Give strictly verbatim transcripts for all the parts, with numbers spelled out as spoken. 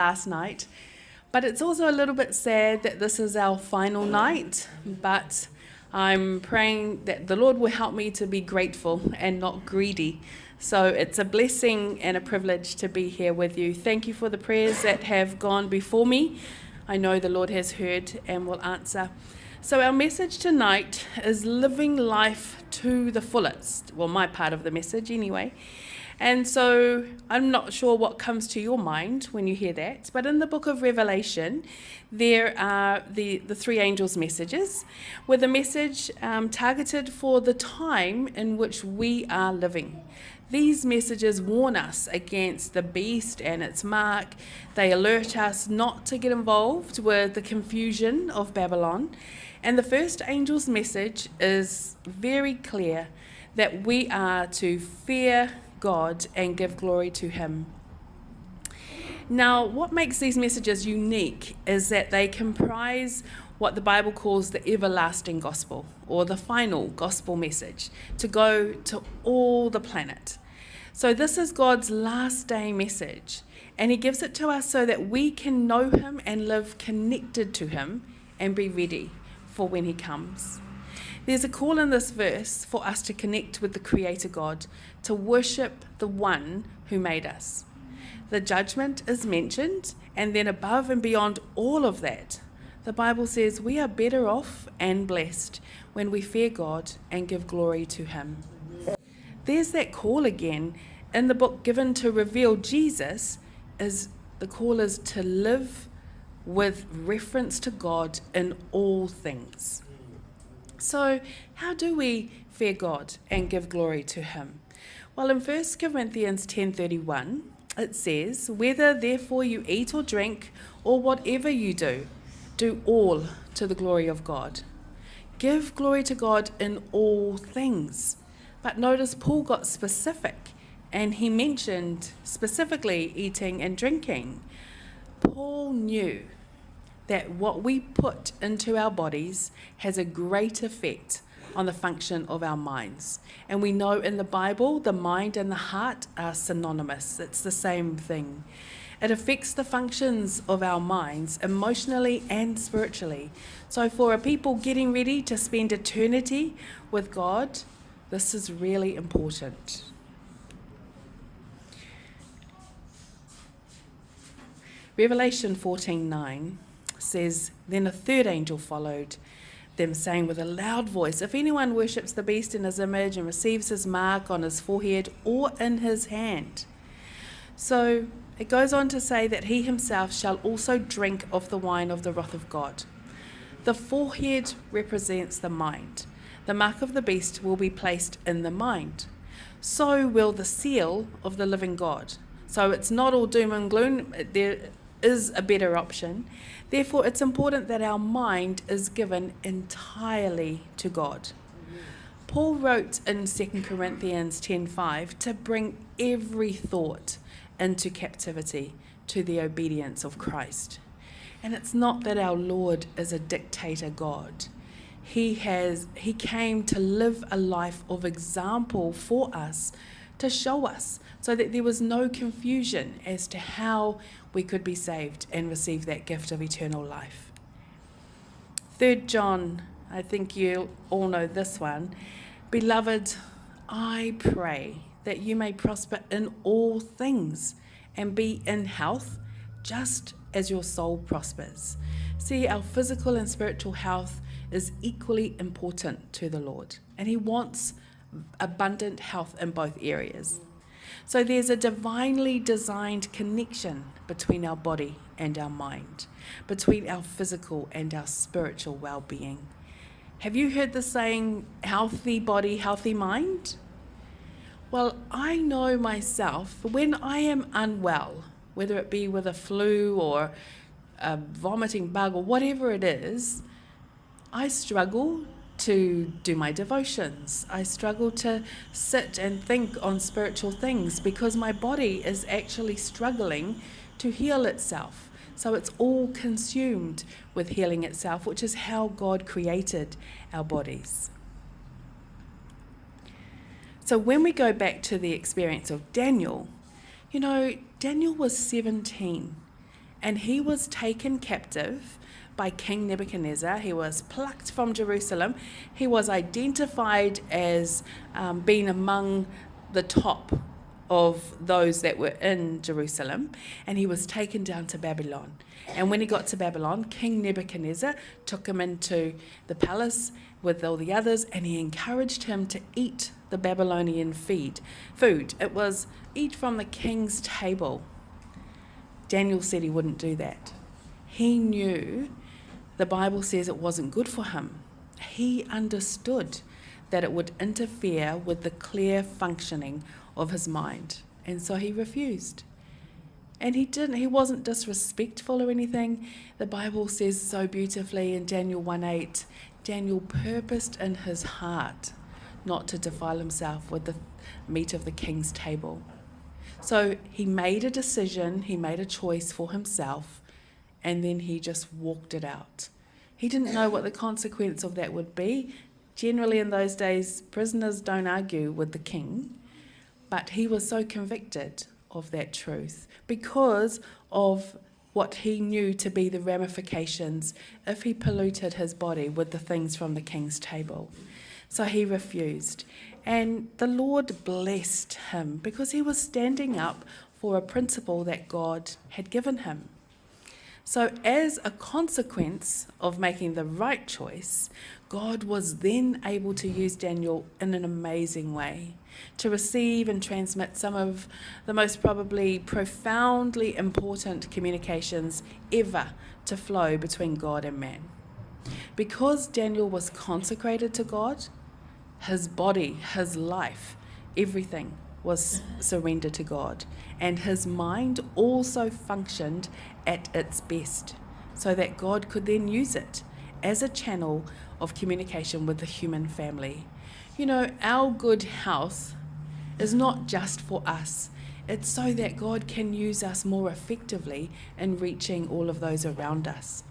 last night. But it's also a little bit sad that this is our final night, but I'm praying that the Lord will help me to be grateful and not greedy. So it's a blessing and a privilege to be here with you. Thank you for the prayers that have gone before me. I know the Lord has heard and will answer. So our message tonight is living life to the fullest. Well, my part of the message anyway. And so I'm not sure what comes to your mind when you hear that, but in the book of Revelation, there are the, the three angels' messages, with a message, um, targeted for the time in which we are living. These messages warn us against the beast and its mark. They alert us not to get involved with the confusion of Babylon. And the first angel's message is very clear, that we are to fear God and give glory to Him. Now, what makes these messages unique is that they comprise what the Bible calls the everlasting gospel, or the final gospel message, to go to all the planet. So this is God's last day message, and He gives it to us so that we can know Him and live connected to Him and be ready for when He comes. There's a call in this verse for us to connect with the Creator God, to worship the one who made us. The judgment is mentioned, and then above and beyond all of that, the Bible says we are better off and blessed when we fear God and give glory to Him. There's that call again in the book given to reveal Jesus, is the call is to live with reference to God in all things. So, how do we fear God and give glory to Him? Well, in First Corinthians ten thirty-one, it says, "Whether therefore you eat or drink, or whatever you do, do all to the glory of God." Give glory to God in all things. But notice Paul got specific, and he mentioned specifically eating and drinking. Paul knew that what we put into our bodies has a great effect on the function of our minds. And we know in the Bible, the mind and the heart are synonymous. It's the same thing. It affects the functions of our minds emotionally and spiritually. So for a people getting ready to spend eternity with God, this is really important. Revelation fourteen nine says, "Then a third angel followed them, saying with a loud voice, 'If anyone worships the beast and his image and receives his mark on his forehead or in his hand.'" So it goes on to say that he himself shall also drink of the wine of the wrath of God. The forehead represents the mind. The mark of the beast will be placed in the mind. So will the seal of the living God. So it's not all doom and gloom. There is a better option. Therefore, it's important that our mind is given entirely to God. Paul wrote in Second Corinthians ten five to bring every thought into captivity to the obedience of Christ. And it's not that our Lord is a dictator God. He has, he came to live a life of example for us, to show us, so that there was no confusion as to how we could be saved and receive that gift of eternal life. Third John, I think you all know this one. "Beloved, I pray that you may prosper in all things and be in health, just as your soul prospers." See, our physical and spiritual health is equally important to the Lord, and He wants abundant health in both areas. So there's a divinely designed connection between our body and our mind, between our physical and our spiritual well-being. Have you heard the saying, "Healthy body, healthy mind"? Well, I know myself, when I am unwell, whether it be with a flu or a vomiting bug or whatever it is, I struggle to do my devotions. I struggle to sit and think on spiritual things because my body is actually struggling to heal itself. So it's all consumed with healing itself, which is how God created our bodies. So when we go back to the experience of Daniel, you know, Daniel was seventeen And he was taken captive by King Nebuchadnezzar. He was plucked from Jerusalem. He was identified as, um, being among the top of those that were in Jerusalem, and he was taken down to Babylon. And when he got to Babylon, King Nebuchadnezzar took him into the palace with all the others, and he encouraged him to eat the Babylonian feed, food. It was eat from the king's table. Daniel said he wouldn't do that. He knew, the Bible says, it wasn't good for him. He understood that it would interfere with the clear functioning of his mind, and so he refused. And he didn't, he wasn't disrespectful or anything. The Bible says so beautifully in Daniel one eight, Daniel purposed in his heart not to defile himself with the meat of the king's table. So he made a decision, he made a choice for himself, and then he just walked it out. He didn't know what the consequence of that would be. Generally, in those days, prisoners don't argue with the king, but he was so convicted of that truth because of what he knew to be the ramifications if he polluted his body with the things from the king's table. So he refused. And the Lord blessed him because he was standing up for a principle that God had given him. So, as a consequence of making the right choice, God was then able to use Daniel in an amazing way to receive and transmit some of the most probably profoundly important communications ever to flow between God and man. Because Daniel was consecrated to God, his body, his life, everything was surrendered to God. And his mind also functioned at its best, so that God could then use it as a channel of communication with the human family. You know, our good health is not just for us. It's so that God can use us more effectively in reaching all of those around us.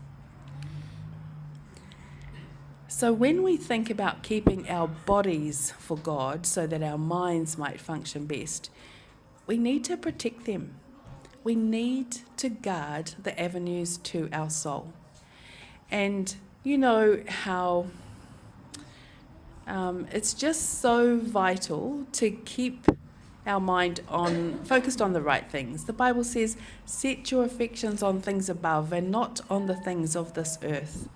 So when we think about keeping our bodies for God so that our minds might function best, we need to protect them. We need to guard the avenues to our soul. And you know how, um, it's just so vital to keep our mind on, focused on the right things. The Bible says, "Set your affections on things above and not on the things of this earth."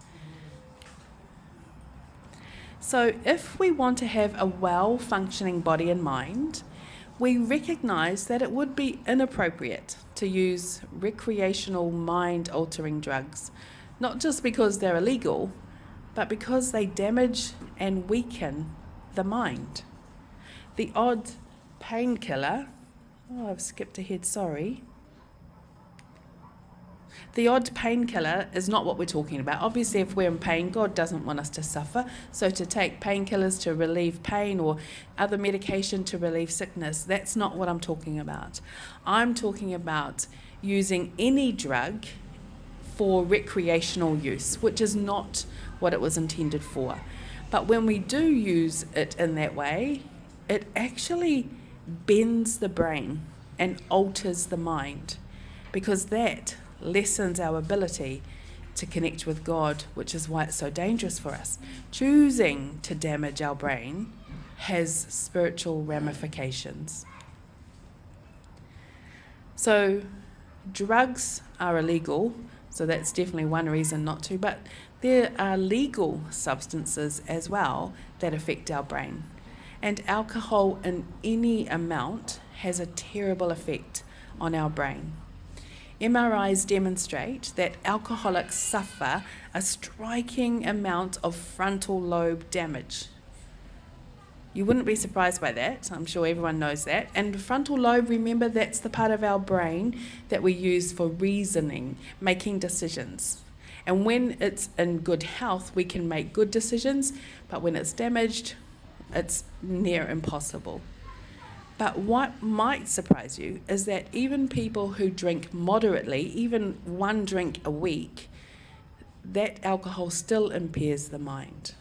So if we want to have a well-functioning body and mind, we recognize that it would be inappropriate to use recreational mind-altering drugs, not just because they're illegal, but because they damage and weaken the mind. The odd painkiller, oh, I've skipped ahead, sorry. The odd painkiller is not what we're talking about. Obviously, if we're in pain, God doesn't want us to suffer. So to take painkillers to relieve pain or other medication to relieve sickness, that's not what I'm talking about. I'm talking about using any drug for recreational use, which is not what it was intended for. But when we do use it in that way, it actually bends the brain and alters the mind, because that lessens our ability to connect with God, which is why it's so dangerous for us. Choosing to damage our brain has spiritual ramifications. So, drugs are illegal, so that's definitely one reason not to, but there are legal substances as well that affect our brain. And alcohol in any amount has a terrible effect on our brain. M R Is demonstrate that alcoholics suffer a striking amount of frontal lobe damage. You wouldn't be surprised by that. I'm sure everyone knows that. And the frontal lobe, remember, that's the part of our brain that we use for reasoning, making decisions. And when it's in good health, we can make good decisions, but when it's damaged, it's near impossible. But what might surprise you is that even people who drink moderately, even one drink a week, that alcohol still impairs the mind.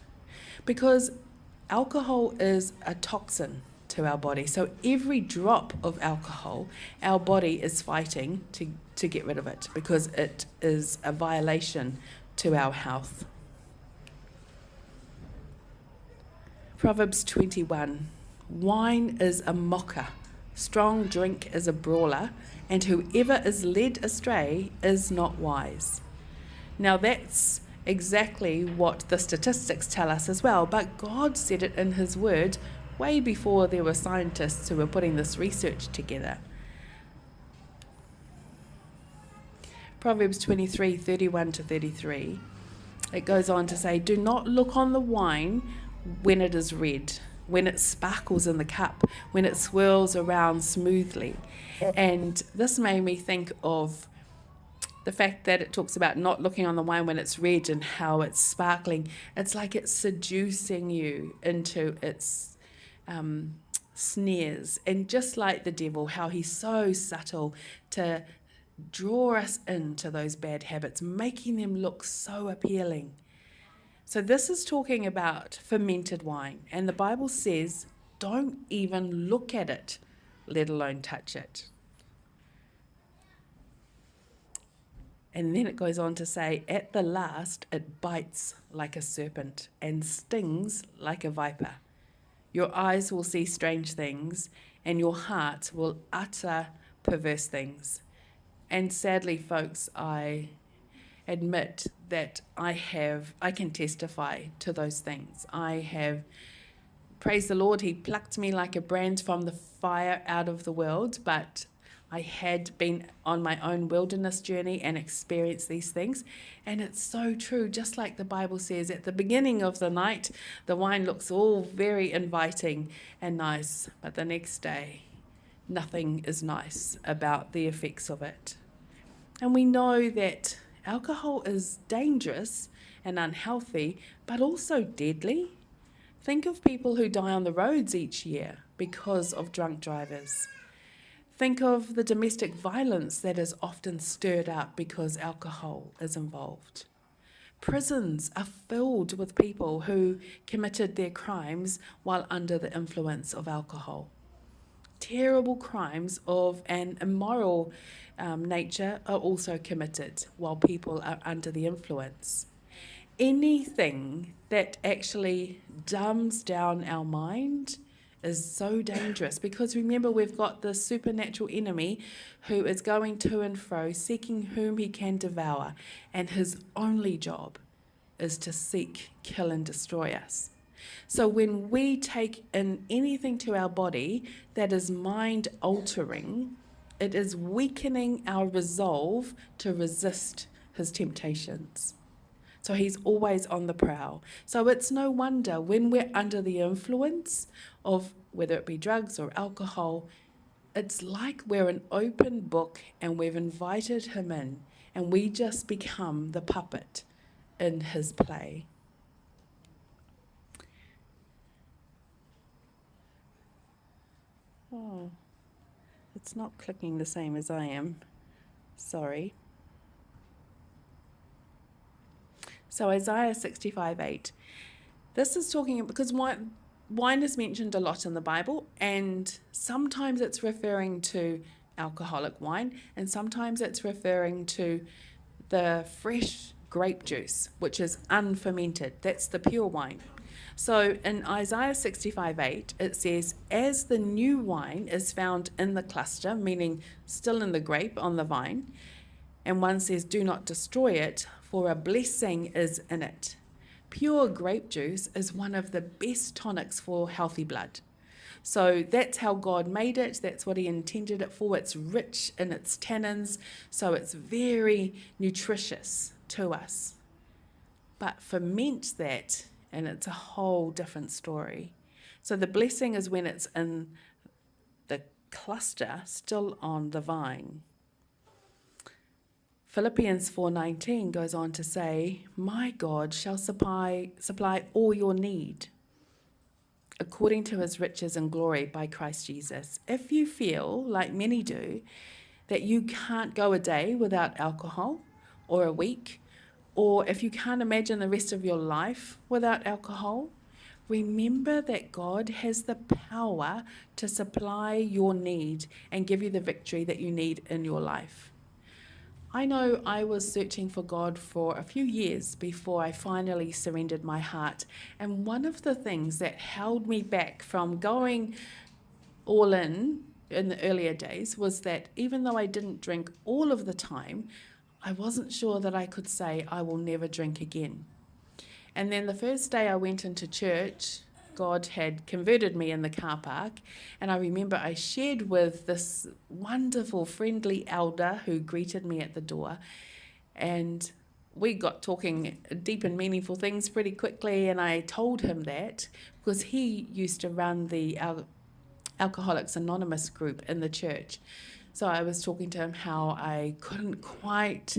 Because alcohol is a toxin to our body. So every drop of alcohol, our body is fighting to, to get rid of it because it is a violation to our health. Proverbs twenty-one, "Wine is a mocker, strong drink is a brawler, and whoever is led astray is not wise." Now that's exactly what the statistics tell us as well, but God said it in his word way before there were scientists who were putting this research together. Proverbs twenty-three, thirty-one to thirty-three, it goes on to say, "Do not look on the wine when it is red, when it sparkles in the cup, when it swirls around smoothly." And this made me think of the fact that it talks about not looking on the wine when it's red and how it's sparkling. It's like it's seducing you into its, um, snares. And just like the devil, how he's so subtle to draw us into those bad habits, making them look so appealing. So this is talking about fermented wine, and the Bible says, "Don't even look at it, let alone touch it." And then it goes on to say, "At the last, it bites like a serpent and stings like a viper. Your eyes will see strange things, and your heart will utter perverse things." And sadly, folks, I admit that I have, I can testify to those things. I have, praise the Lord, he plucked me like a brand from the fire out of the world, but I had been on my own wilderness journey and experienced these things. And it's so true, just like the Bible says, at the beginning of the night, the wine looks all very inviting and nice, but the next day, nothing is nice about the effects of it. And we know that alcohol is dangerous and unhealthy, but also deadly. Think of people who die on the roads each year because of drunk drivers. Think of the domestic violence that is often stirred up because alcohol is involved. Prisons are filled with people who committed their crimes while under the influence of alcohol. Terrible crimes of an immoral, um, nature are also committed while people are under the influence. Anything that actually dumbs down our mind is so dangerous, because remember, we've got the supernatural enemy who is going to and fro seeking whom he can devour, and his only job is to seek, kill, and destroy us. So when we take in anything to our body that is mind altering, it is weakening our resolve to resist his temptations. So he's always on the prowl. So it's no wonder when we're under the influence of whether it be drugs or alcohol, it's like we're an open book and we've invited him in, and we just become the puppet in his play. Oh, it's not clicking the same as I am. Sorry. So Isaiah sixty-five eight. This is talking, because wine, wine is mentioned a lot in the Bible, and sometimes it's referring to alcoholic wine, and sometimes it's referring to the fresh grape juice, which is unfermented. That's the pure wine. So in Isaiah sixty-five eight, it says, "As the new wine is found in the cluster," meaning still in the grape on the vine, and one says, "Do not destroy it, for a blessing is in it." Pure grape juice is one of the best tonics for healthy blood. So that's how God made it. That's what he intended it for. It's rich in its tannins, so it's very nutritious to us. But ferment that, and it's a whole different story. So the blessing is when it's in the cluster, still on the vine. Philippians four nineteen goes on to say, "My God shall supply, supply all your need according to his riches and glory by Christ Jesus." If you feel, like many do, that you can't go a day without alcohol, or a week, or if you can't imagine the rest of your life without alcohol, Remember that God has the power to supply your need and give you the victory that you need in your life. I know I was searching for God for a few years before I finally surrendered my heart. And one of the things that held me back from going all in in the earlier days was that even though I didn't drink all of the time, I wasn't sure that I could say, "I will never drink again." And then the first day I went into church, God had converted me in the car park. And I remember I shared with this wonderful, friendly elder who greeted me at the door. And we got talking deep and meaningful things pretty quickly. And I told him that because he used to run the Al- Alcoholics Anonymous group in the church. So I was talking to him how I couldn't quite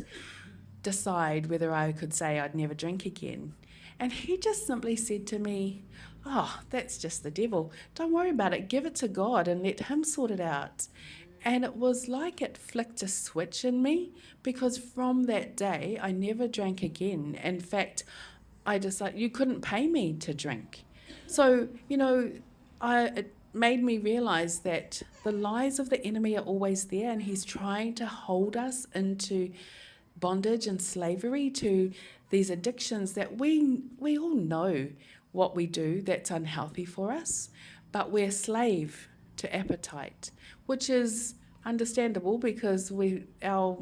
decide whether I could say I'd never drink again. And he just simply said to me, "Oh, that's just the devil. Don't worry about it. Give it to God and let him sort it out." And it was like it flicked a switch in me, because from that day, I never drank again. In fact, I decided you couldn't pay me to drink. So, you know, I, it made me realize that the lies of the enemy are always there, and he's trying to hold us into bondage and slavery to these addictions that we, we all know what we do that's unhealthy for us, but we're slave to appetite, which is understandable because we, our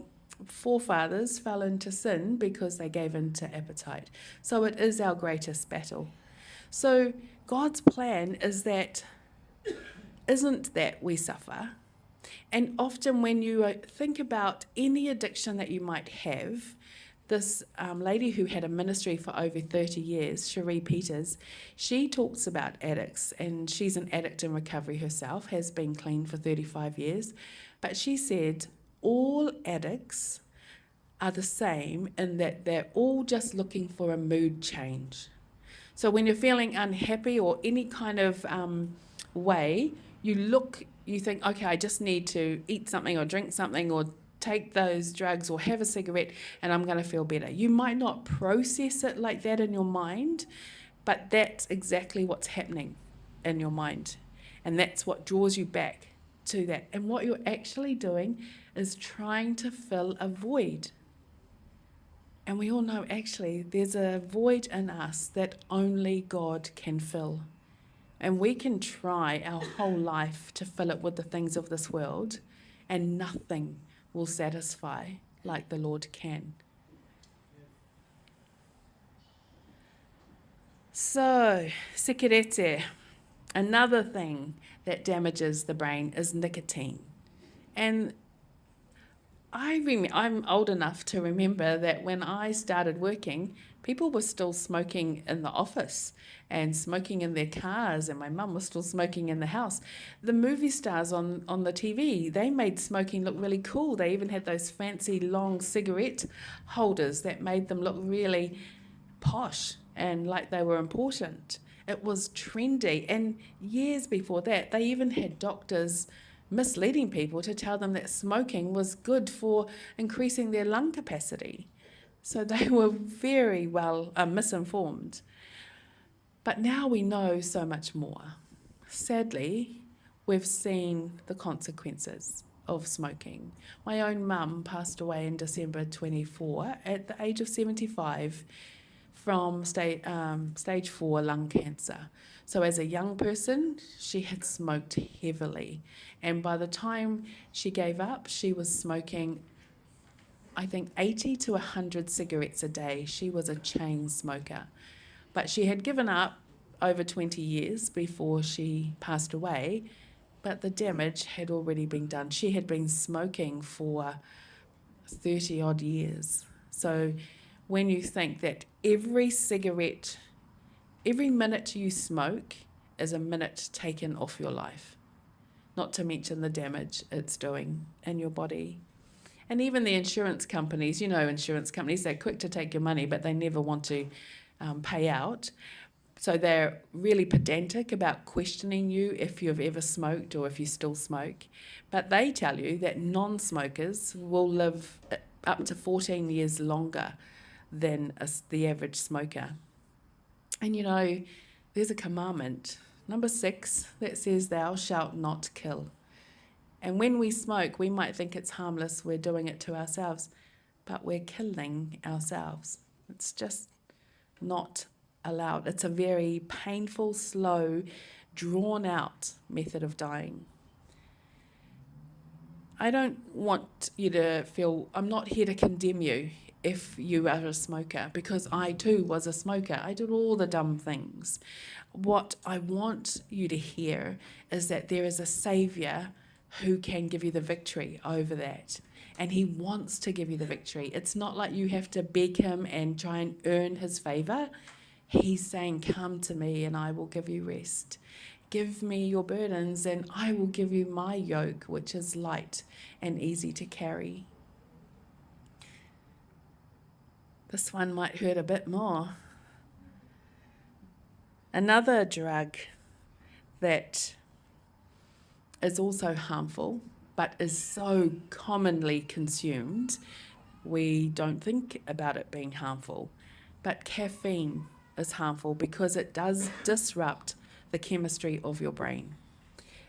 forefathers fell into sin because they gave in to appetite. So it is our greatest battle. So God's plan is that, isn't that we suffer. And often when you, uh, think about any addiction that you might have, this, um, lady who had a ministry for over thirty years, Cherie Peters, she talks about addicts, and she's an addict in recovery herself, has been clean for thirty-five years. But she said, "All addicts are the same in that they're all just looking for a mood change." So when you're feeling unhappy or any kind of, um, way, you look, you think, "Okay, I just need to eat something or drink something or take those drugs or have a cigarette and I'm gonna feel better." You might not process it like that in your mind, but that's exactly what's happening in your mind. And that's what draws you back to that. And what you're actually doing is trying to fill a void. And we all know, actually, there's a void in us that only God can fill. And we can try our whole life to fill it with the things of this world, and nothing will satisfy like the Lord can. So, sikerete, another thing that damages the brain is nicotine. And I rem-, I'm old enough to remember that when I started working, people were still smoking in the office and smoking in their cars, and my mum was still smoking in the house. The movie stars on, on the T V, they made smoking look really cool. They even had those fancy long cigarette holders that made them look really posh and like they were important. It was trendy. And years before that, they even had doctors misleading people to tell them that smoking was good for increasing their lung capacity. So they were very well, uh, misinformed. But now we know so much more. Sadly, we've seen the consequences of smoking. My own mum passed away in December twenty-four at the age of seventy-five from sta-, um, stage four lung cancer. So as a young person, she had smoked heavily. And by the time she gave up, she was smoking, I think, eighty to a hundred cigarettes a day. She was a chain smoker. But she had given up over twenty years before she passed away, but the damage had already been done. She had been smoking for thirty odd years. So when you think that every cigarette, every minute you smoke is a minute taken off your life, not to mention the damage it's doing in your body. And even the insurance companies, you know, insurance companies, they're quick to take your money, but they never want to, um, pay out. So they're really pedantic about questioning you if you've ever smoked or if you still smoke. But they tell you that non-smokers will live, uh, up to fourteen years longer than a s-, the average smoker. And, you know, There's a commandment, number six, that says, "Thou shalt not kill." And when we smoke, we might think it's harmless, we're doing it to ourselves, but we're killing ourselves. It's just not allowed. It's a very painful, slow, drawn out method of dying. I don't want you to feel, I'm not here to condemn you if you are a smoker, because I too was a smoker. I did all the dumb things. What I want you to hear is that there is a savior who can give you the victory over that. And he wants to give you the victory. It's not like you have to beg him and try and earn his favor. He's saying, "Come to me and I will give you rest. Give me your burdens and I will give you my yoke, which is light and easy to carry." This one might hurt a bit more. Another drug that is also harmful, but is so commonly consumed, we don't think about it being harmful. But caffeine is harmful because it does disrupt the chemistry of your brain.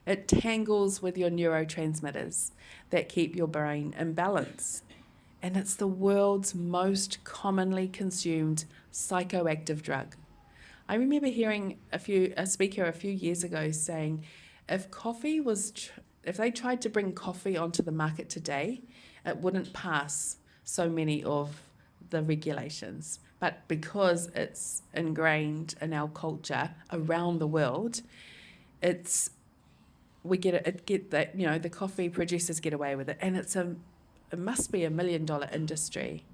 It tangles with your neurotransmitters that keep your brain in balance. And it's the world's most commonly consumed psychoactive drug. I remember hearing a few, a speaker a few years ago saying, if coffee was, tr- if they tried to bring coffee onto the market today, it wouldn't pass so many of the regulations. But because it's ingrained in our culture around the world, it's, we get it, it get that, you know, the coffee producers get away with it, and it's a, it must be a million dollar industry.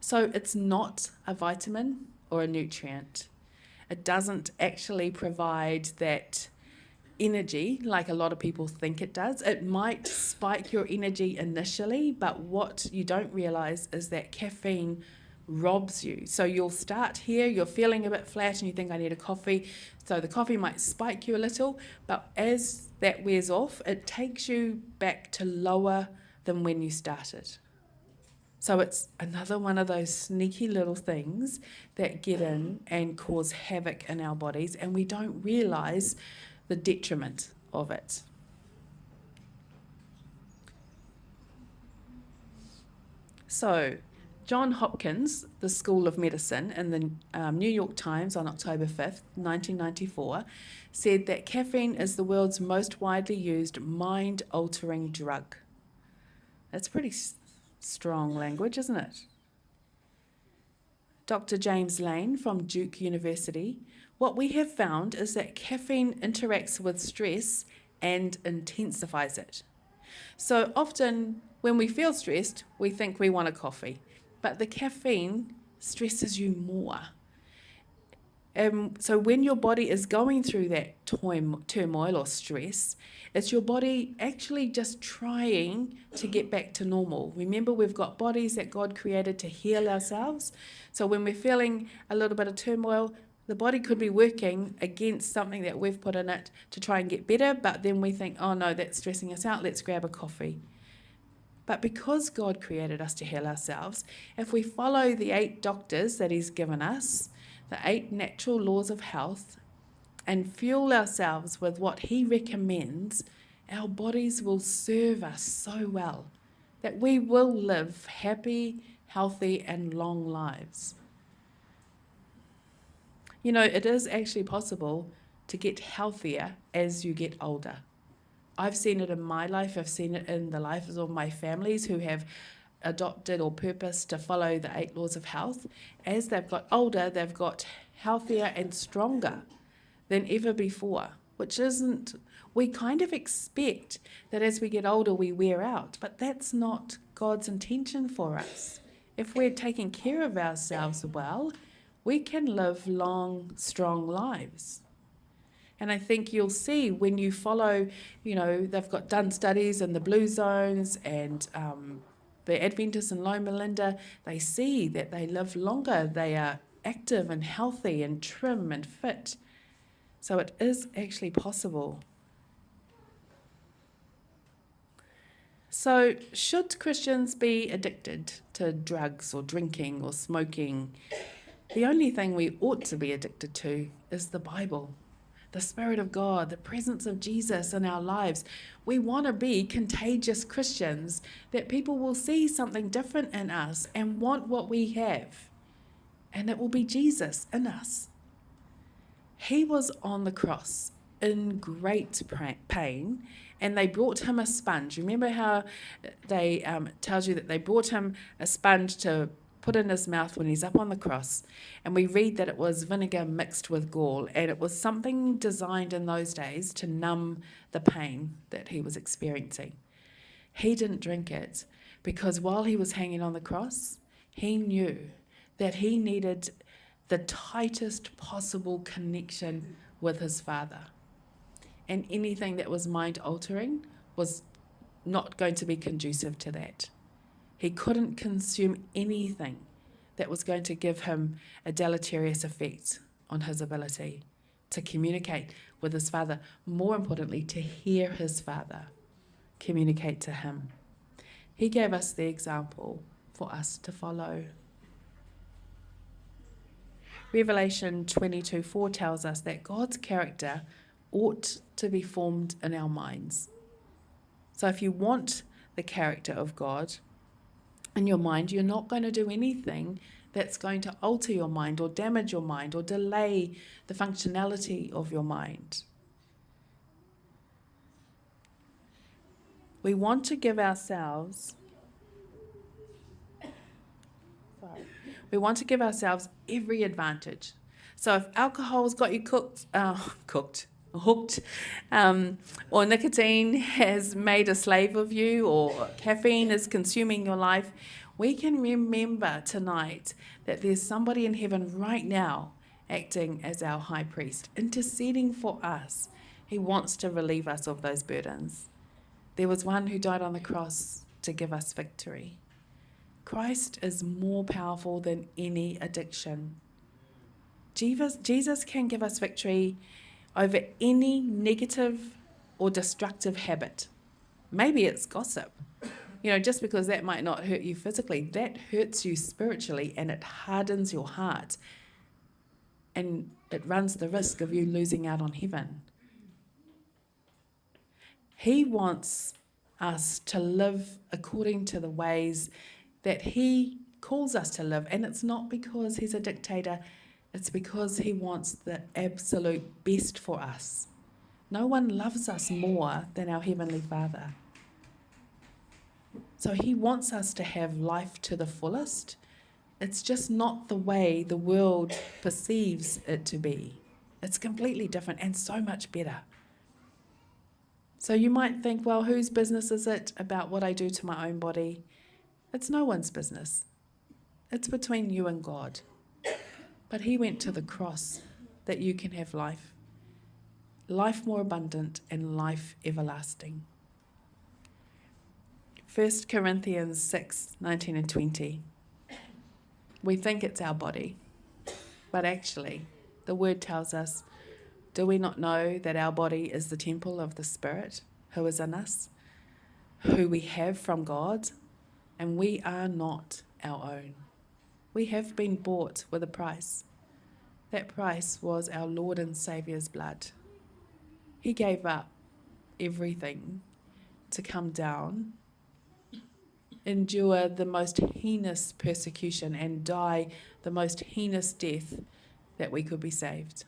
So it's not a vitamin or a nutrient. It doesn't actually provide that energy like a lot of people think it does. It might spike your energy initially, but what you don't realize is that caffeine robs you. So you'll start here, you're feeling a bit flat and you think, "I need a coffee." So the coffee might spike you a little, but as that wears off, it takes you back to lower than when you started. So it's another one of those sneaky little things that get in and cause havoc in our bodies, and we don't realize the detriment of it. So, John Hopkins, the School of Medicine, in the um, New York Times on October fifth, nineteen ninety-four, said that caffeine is the world's most widely used mind-altering drug. That's pretty s- strong language, isn't it? Doctor James Lane from Duke University, "What we have found is that caffeine interacts with stress and intensifies it." So often when we feel stressed, we think we want a coffee, but the caffeine stresses you more. Um, so when your body is going through that toim- turmoil or stress, it's your body actually just trying to get back to normal. Remember, we've got bodies that God created to heal ourselves. So when we're feeling a little bit of turmoil, the body could be working against something that we've put in it to try and get better, but then we think, "Oh no, that's stressing us out, let's grab a coffee." But because God created us to heal ourselves, if we follow the eight doctors that He's given us, the eight natural laws of health, and fuel ourselves with what He recommends, our bodies will serve us so well that we will live happy, healthy, and long lives. You know, it is actually possible to get healthier as you get older. I've seen it in my life. I've seen it in the lives of my families who have adopted or purposed to follow the eight laws of health. As they've got older, they've got healthier and stronger than ever before, which isn't, we kind of expect that as we get older, we wear out, but that's not God's intention for us. If we're taking care of ourselves well, we can live long, strong lives. And I think you'll see when you follow, you know, they've got done studies in the blue zones and um, the Adventists in Loma Linda, they see that they live longer, they are active and healthy and trim and fit. So it is actually possible. So, should Christians be addicted to drugs or drinking or smoking? The only thing we ought to be addicted to is the Bible, the Spirit of God, the presence of Jesus in our lives. We want to be contagious Christians, that people will see something different in us and want what we have. And it will be Jesus in us. He was on the cross in great pra-, pain, and they brought him a sponge. Remember how they, um, it tells you that they brought him a sponge to put in his mouth when he's up on the cross. And we read that it was vinegar mixed with gall, and it was something designed in those days to numb the pain that he was experiencing. He didn't drink it because while he was hanging on the cross, he knew that he needed the tightest possible connection with his Father. And anything that was mind-altering was not going to be conducive to that. He couldn't consume anything that was going to give him a deleterious effect on his ability to communicate with his Father, more importantly, to hear his Father communicate to him. He gave us the example for us to follow. Revelation twenty-two four tells us that God's character ought to be formed in our minds. So if you want the character of God in your mind, you're not going to do anything that's going to alter your mind or damage your mind or delay the functionality of your mind. We want to give ourselves, sorry. We want to give ourselves every advantage. So if alcohol's got you cooked, uh, cooked, hooked, um, or nicotine has made a slave of you, or caffeine is consuming your life, we can remember tonight that there's somebody in heaven right now acting as our high priest, interceding for us. He wants to relieve us of those burdens. There was one who died on the cross to give us victory. Christ is more powerful than any addiction. Jesus, Jesus can give us victory over any negative or destructive habit. Maybe it's gossip. You know, just because that might not hurt you physically, that hurts you spiritually and it hardens your heart. And it runs the risk of you losing out on heaven. He wants us to live according to the ways that he calls us to live. And it's not because he's a dictator, it's because he wants the absolute best for us. No one loves us more than our Heavenly Father. So he wants us to have life to the fullest. It's just not the way the world perceives it to be. It's completely different and so much better. So you might think, "Well, whose business is it about what I do to my own body?" It's no one's business. It's between you and God. But he went to the cross that you can have life, life more abundant and life everlasting. First Corinthians six nineteen and twenty. We think it's our body, but actually, the word tells us, "Do we not know that our body is the temple of the Spirit who is in us, who we have from God, and we are not our own? We have been bought with a price. That price was our Lord and Saviour's blood." He gave up everything to come down, endure the most heinous persecution, and die the most heinous death that we could be saved.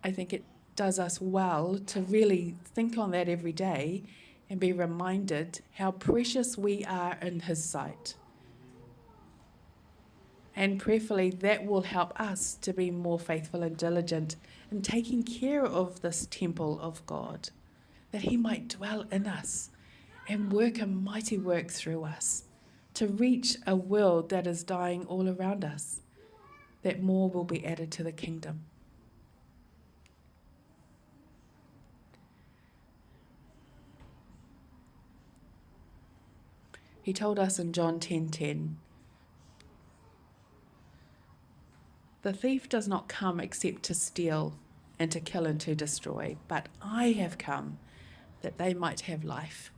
I think it does us well to really think on that every day and be reminded how precious we are in his sight. And prayerfully, that will help us to be more faithful and diligent in taking care of this temple of God, that he might dwell in us and work a mighty work through us to reach a world that is dying all around us, that more will be added to the kingdom. He told us in John ten ten, "The thief does not come except to steal and to kill and to destroy, but I have come that they might have life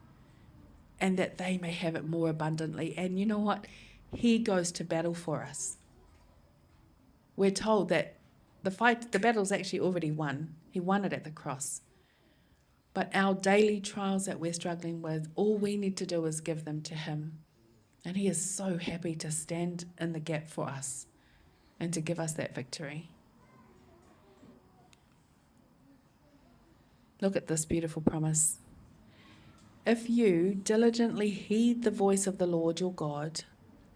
and that they may have it more abundantly." And you know what? He goes to battle for us. We're told that the fight, the battle's actually already won. He won it at the cross. But our daily trials that we're struggling with, all we need to do is give them to him. And he is so happy to stand in the gap for us and to give us that victory. Look at this beautiful promise. If you diligently heed the voice of the Lord your God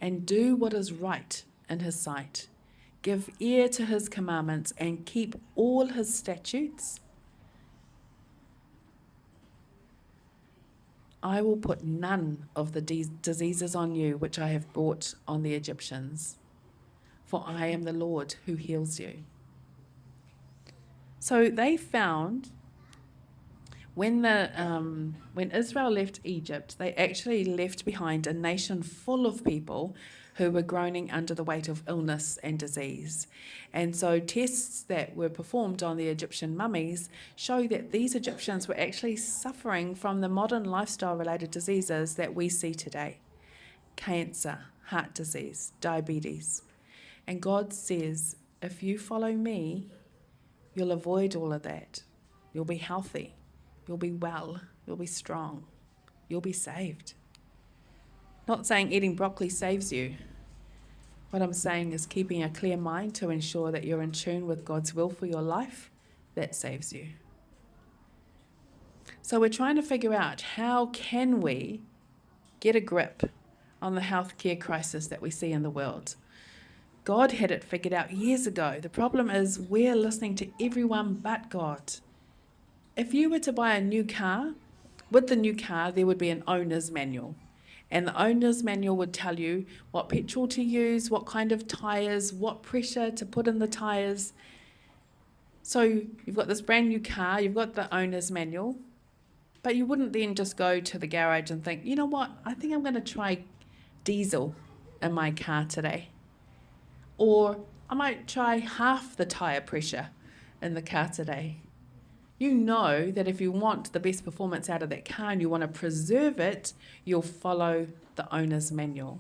and do what is right in his sight, give ear to his commandments and keep all his statutes, I will put none of the dis- diseases on you which I have brought on the Egyptians, for I am the Lord who heals you. So they found when the um, when Israel left Egypt, they actually left behind a nation full of people who were groaning under the weight of illness and disease. And so tests that were performed on the Egyptian mummies show that these Egyptians were actually suffering from the modern lifestyle-related diseases that we see today: cancer, heart disease, diabetes. And God says, if you follow me, you'll avoid all of that. You'll be healthy. You'll be well. You'll be strong. You'll be saved. Not saying eating broccoli saves you. What I'm saying is keeping a clear mind to ensure that you're in tune with God's will for your life, that saves you. So we're trying to figure out, how can we get a grip on the healthcare crisis that we see in the world? God had it figured out years ago. The problem is we're listening to everyone but God. If you were to buy a new car, with the new car, there would be an owner's manual. And the owner's manual would tell you what petrol to use, what kind of tyres, what pressure to put in the tyres. So you've got this brand new car, you've got the owner's manual, but you wouldn't then just go to the garage and think, you know what, I think I'm going to try diesel in my car today. Or I might try half the tyre pressure in the car today. You know that if you want the best performance out of that car and you want to preserve it, you'll follow the owner's manual.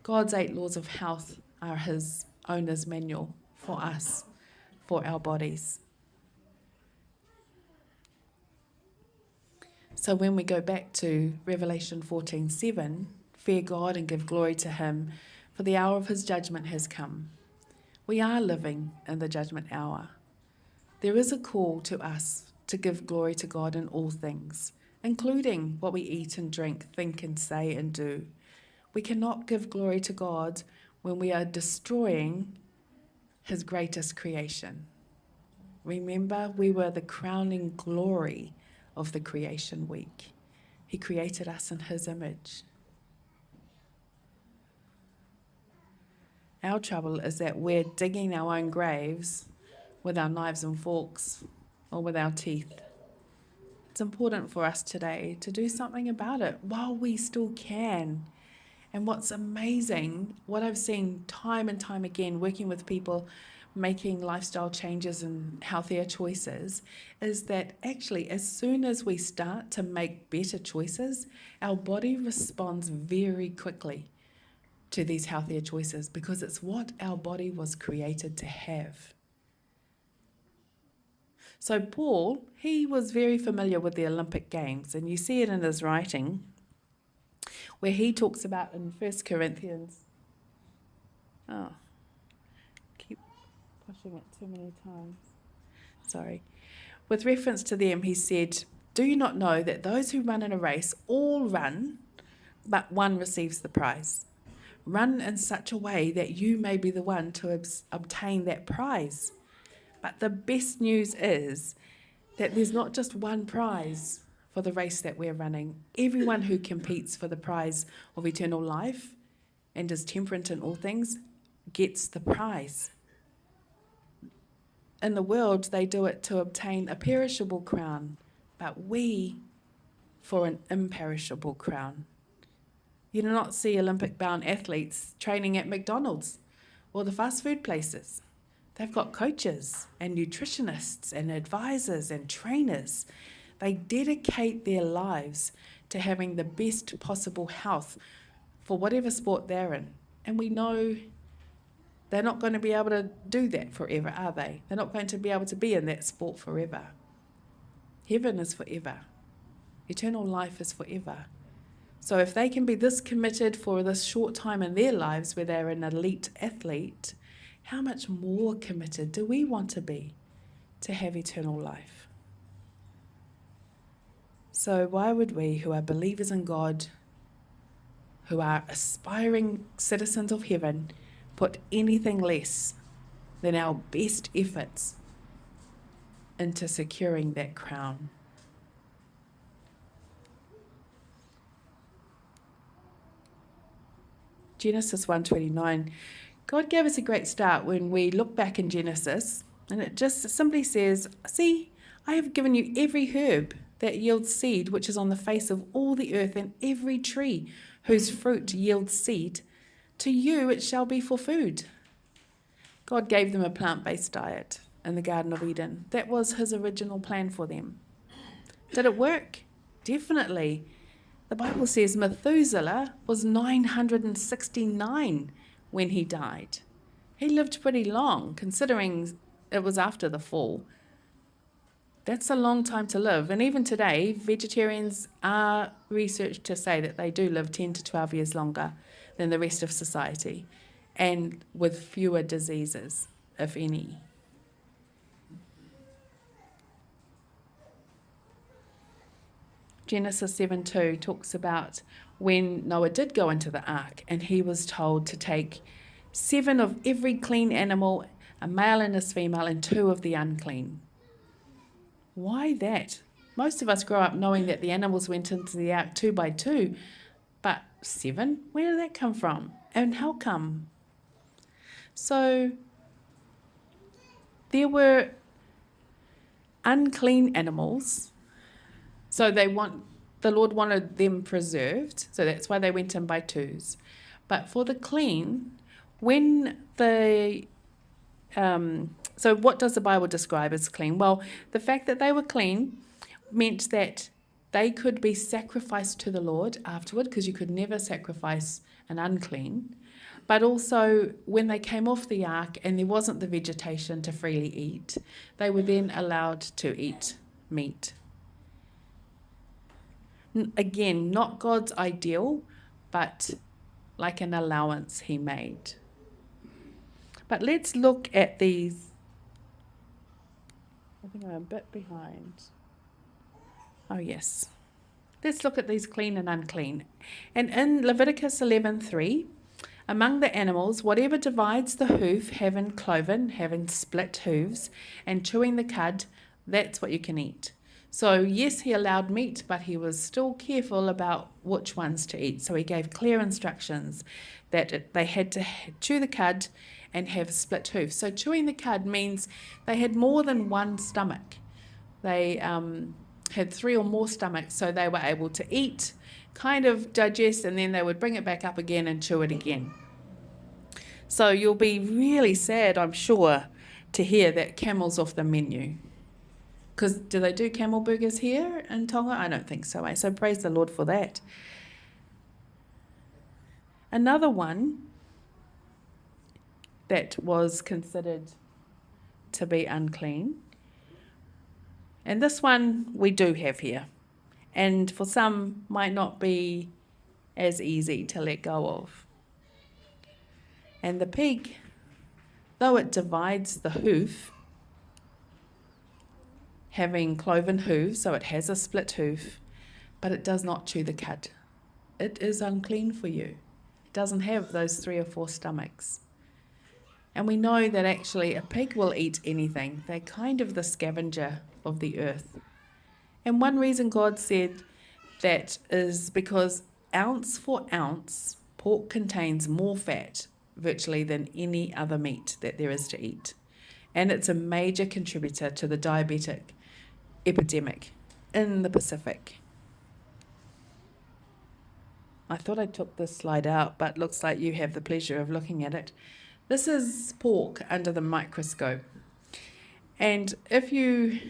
God's eight laws of health are his owner's manual for us, for our bodies. So when we go back to Revelation fourteen seven, fear God and give glory to him, for the hour of his judgment has come. We are living in the judgment hour. There is a call to us to give glory to God in all things, including what we eat and drink, think and say and do. We cannot give glory to God when we are destroying his greatest creation. Remember, we were the crowning glory of the creation week. He created us in his image. Our trouble is that we're digging our own graves with our knives and forks or with our teeth. It's important for us today to do something about it while we still can. And what's amazing, what I've seen time and time again working with people making lifestyle changes and healthier choices, is that actually, as soon as we start to make better choices, our body responds very quickly to these healthier choices because it's what our body was created to have. So Paul, he was very familiar with the Olympic Games, and you see it in his writing where he talks about in First Corinthians, oh, keep pushing it too many times. Sorry. With reference to them, he said, "Do you not know that those who run in a race all run, but one receives the prize? Run in such a way that you may be the one to obs- obtain that prize." But the best news is that there's not just one prize for the race that we're running. Everyone who competes for the prize of eternal life and is temperate in all things gets the prize. In the world, they do it to obtain a perishable crown, but we for an imperishable crown. You do not see Olympic-bound athletes training at McDonald's or the fast food places. They've got coaches and nutritionists and advisors and trainers. They dedicate their lives to having the best possible health for whatever sport they're in. And we know they're not going to be able to do that forever, are they? They're not going to be able to be in that sport forever. Heaven is forever. Eternal life is forever. So if they can be this committed for this short time in their lives where they're an elite athlete, how much more committed do we want to be to have eternal life? So why would we, who are believers in God, who are aspiring citizens of heaven, put anything less than our best efforts into securing that crown? Genesis one twenty-nine. God gave us a great start when we look back in Genesis, and it just simply says, "See, I have given you every herb that yields seed which is on the face of all the earth, and every tree whose fruit yields seed. To you it shall be for food." God gave them a plant-based diet in the Garden of Eden. That was his original plan for them. Did it work? Definitely. The Bible says Methuselah was nine hundred and sixty-nine when he died. He lived pretty long, considering it was after the fall. That's a long time to live. And even today, vegetarians are researched to say that they do live ten to twelve years longer than the rest of society, and with fewer diseases, if any. Genesis seven two talks about when Noah did go into the ark, and he was told to take seven of every clean animal, a male and his female, and two of the unclean. Why that? Most of us grow up knowing that the animals went into the ark two by two, but seven? Where did that come from? And how come? So there were unclean animals. So they want, the Lord wanted them preserved. So that's why they went in by twos. But for the clean, when the, um, so what does the Bible describe as clean? Well, the fact that they were clean meant that they could be sacrificed to the Lord afterward, 'cause you could never sacrifice an unclean. But also, when they came off the ark and there wasn't the vegetation to freely eat, they were then allowed to eat meat. N-, again, not God's ideal, but like an allowance he made. But let's look at these. I think I'm a bit behind. Oh, yes. Let's look at these clean and unclean. And in Leviticus eleven three, among the animals, whatever divides the hoof, having cloven, having split hooves, and chewing the cud, that's what you can eat. So yes, he allowed meat, but he was still careful about which ones to eat. So he gave clear instructions that it, they had to h-, chew the cud and have split hoofs. So chewing the cud means they had more than one stomach. They, um, had three or more stomachs, so they were able to eat, kind of digest, and then they would bring it back up again and chew it again. So you'll be really sad, I'm sure, to hear that camel's off the menu. 'Cause do they do camel burgers here in Tonga? I don't think so, eh? So praise the Lord for that. Another one that was considered to be unclean, and this one we do have here, and for some might not be as easy to let go of. And the pig, though it divides the hoof, having cloven hooves, so it has a split hoof, but it does not chew the cud. It is unclean for you. It doesn't have those three or four stomachs. And we know that actually a pig will eat anything. They're kind of the scavenger of the earth. And one reason God said that is because ounce for ounce, pork contains more fat virtually than any other meat that there is to eat. And it's a major contributor to the diabetic epidemic in the Pacific. I thought I took this slide out, but looks like you have the pleasure of looking at it. This is pork under the microscope. And if you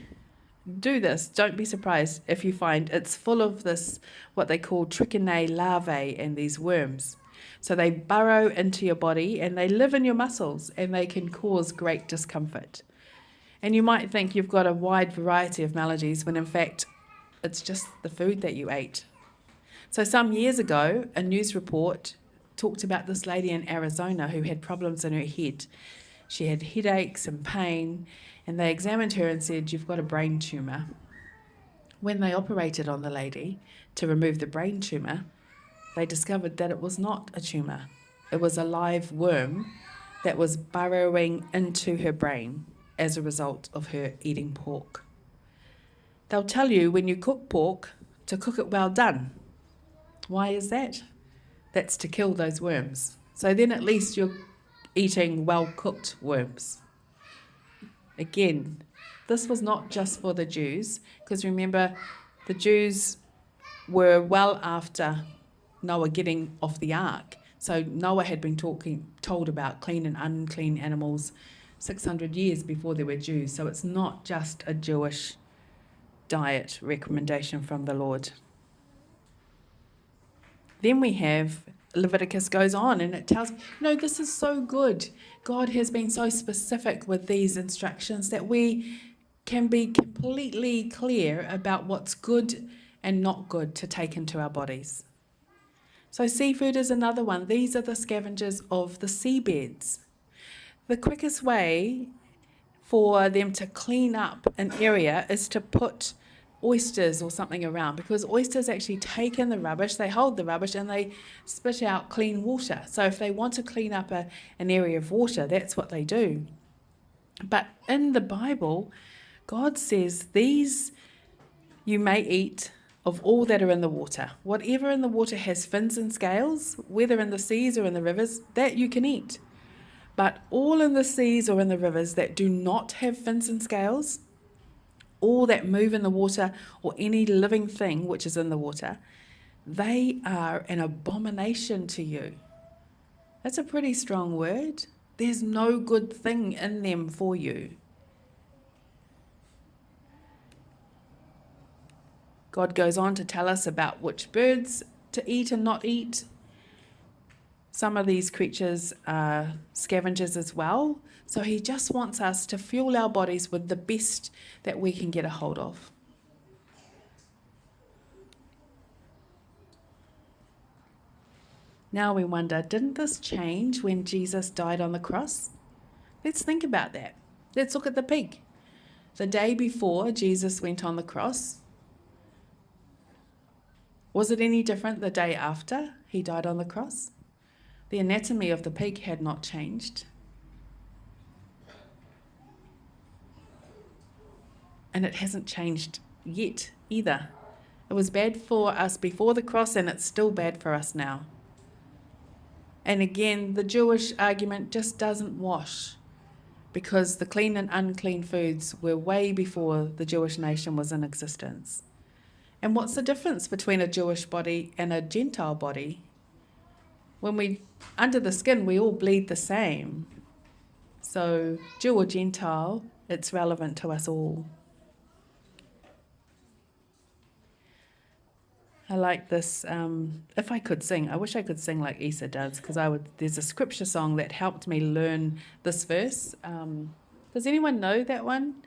do this, don't be surprised if you find it's full of this, what they call trichinae larvae and these worms. So they burrow into your body and they live in your muscles and they can cause great discomfort. And you might think you've got a wide variety of maladies when in fact it's just the food that you ate. So some years ago, a news report talked about this lady in Arizona who had problems in her head. She had headaches and pain, and they examined her and said, "You've got a brain tumor." When they operated on the lady to remove the brain tumor, they discovered that it was not a tumor. It was a live worm that was burrowing into her brain as a result of her eating pork. They'll tell you when you cook pork to cook it well done. Why is that? That's to kill those worms. So then at least you're eating well-cooked worms. Again, this was not just for the Jews, because remember, the Jews were well after Noah getting off the ark. So Noah had been talking, told about clean and unclean animals six hundred years before there were Jews. So it's not just a Jewish diet recommendation from the Lord. Then we have Leviticus goes on and it tells, you know, this is so good. God has been so specific with these instructions that we can be completely clear about what's good and not good to take into our bodies. So seafood is another one. These are the scavengers of the seabeds. The quickest way for them to clean up an area is to put oysters or something around, because oysters actually take in the rubbish, they hold the rubbish, and they spit out clean water. So if they want to clean up a, an area of water, that's what they do. But in the Bible, God says, "These you may eat of all that are in the water. Whatever in the water has fins and scales, whether in the seas or in the rivers, that you can eat. But all in the seas or in the rivers that do not have fins and scales, all that move in the water, or any living thing which is in the water, they are an abomination to you." That's a pretty strong word. There's no good thing in them for you. God goes on to tell us about which birds to eat and not eat. Some of these creatures are scavengers as well. So he just wants us to fuel our bodies with the best that we can get a hold of. Now we wonder, didn't this change when Jesus died on the cross? Let's think about that. Let's look at the pig. The day before Jesus went on the cross, was it any different the day after he died on the cross? The anatomy of the pig had not changed. And it hasn't changed yet either. It was bad for us before the cross, and it's still bad for us now. And again, the Jewish argument just doesn't wash, because the clean and unclean foods were way before the Jewish nation was in existence. And what's the difference between a Jewish body and a Gentile body? When we, under the skin, we all bleed the same. So, Jew or Gentile, it's relevant to us all. I like this. Um, if I could sing, I wish I could sing like Isa does, 'cause I would. There's a scripture song that helped me learn this verse. Um, does anyone know that one?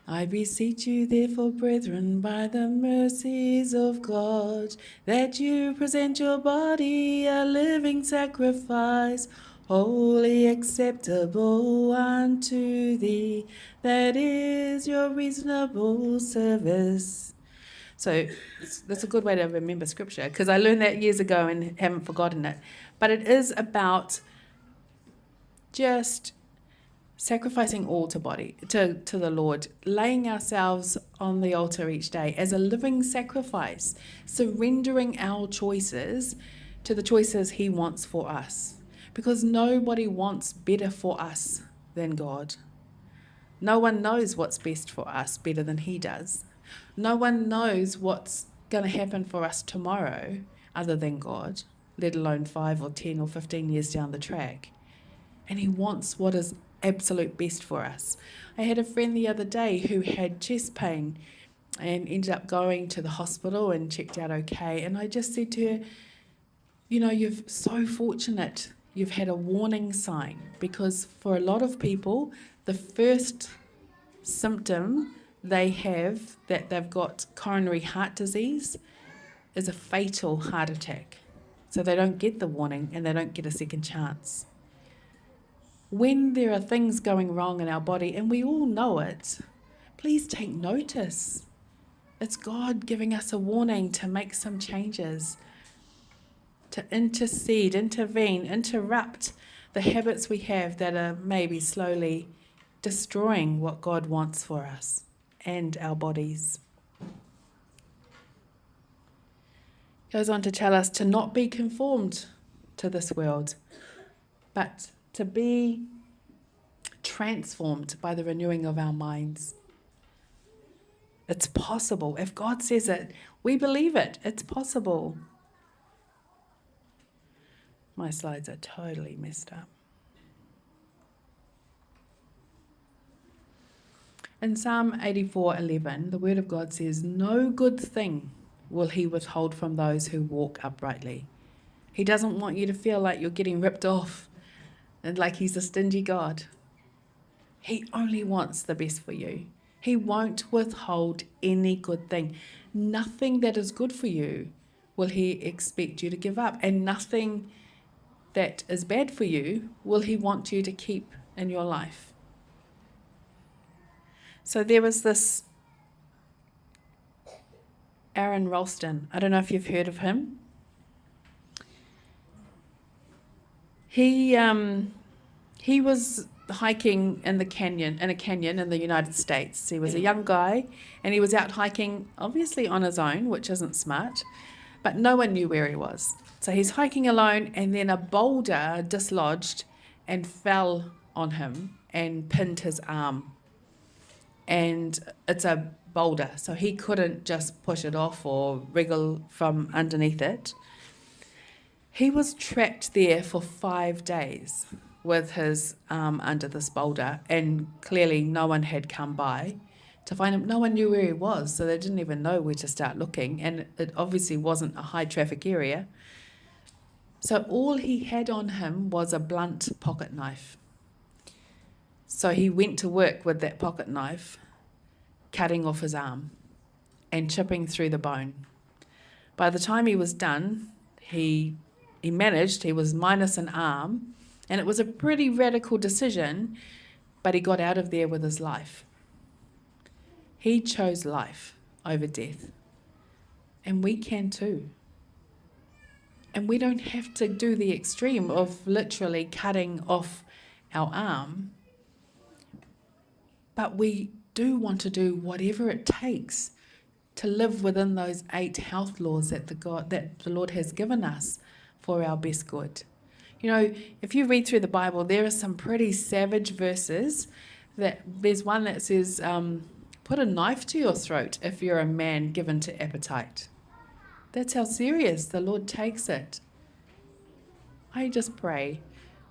"I beseech you, therefore, brethren, by the mercies of God, that you present your body a living sacrifice, holy, acceptable unto thee, that is your reasonable service." So it's, that's a good way to remember scripture, 'cause I learned that years ago and haven't forgotten it. But it is about just sacrificing all to body, to, to the Lord, laying ourselves on the altar each day as a living sacrifice, surrendering our choices to the choices he wants for us. Because nobody wants better for us than God. No one knows what's best for us better than he does. No one knows what's gonna happen for us tomorrow other than God, let alone five or ten or fifteen years down the track. And he wants what is absolute best for us. I had a friend the other day who had chest pain and ended up going to the hospital and checked out okay. And I just said to her, You know, you're so fortunate you've had a warning sign, because for a lot of people, the first symptom they have that they've got coronary heart disease is a fatal heart attack. So they don't get the warning and they don't get a second chance. When there are things going wrong in our body, and we all know it, please take notice. It's God giving us a warning to make some changes, to intercede, intervene, interrupt the habits we have that are maybe slowly destroying what God wants for us and our bodies. Goes on to tell us to not be conformed to this world, but to be transformed by the renewing of our minds. It's possible. If God says it, we believe it. It's possible. My slides are totally messed up. In Psalm eighty-four eleven, the word of God says, "No good thing will he withhold from those who walk uprightly." He doesn't want you to feel like you're getting ripped off and like he's a stingy God. He only wants the best for you. He won't withhold any good thing. Nothing that is good for you will he expect you to give up, and nothing that is bad for you will he want you to keep in your life. So there was this Aron Ralston. I don't know if you've heard of him. He, um, he was hiking in the canyon, in a canyon in the United States. He was a young guy, and he was out hiking, obviously on his own, which isn't smart, but no one knew where he was. So he's hiking alone, and then a boulder dislodged and fell on him and pinned his arm. And it's a boulder, so he couldn't just push it off or wriggle from underneath it. He was trapped there for five days with his arm under this boulder, and clearly no one had come by to find him. No one knew where he was, so they didn't even know where to start looking, and it obviously wasn't a high traffic area. So all he had on him was a blunt pocket knife. So he went to work with that pocket knife, cutting off his arm and chipping through the bone. By the time he was done, he, he managed, he was minus an arm, and it was a pretty radical decision, but he got out of there with his life. He chose life over death, and we can too. And we don't have to do the extreme of literally cutting off our arm, but we do want to do whatever it takes to live within those eight health laws that the God, that the Lord has given us for our best good. You know, if you read through the Bible, there are some pretty savage verses. That, there's one that says, um, "Put a knife to your throat if you're a man given to appetite." That's how serious the Lord takes it. I just pray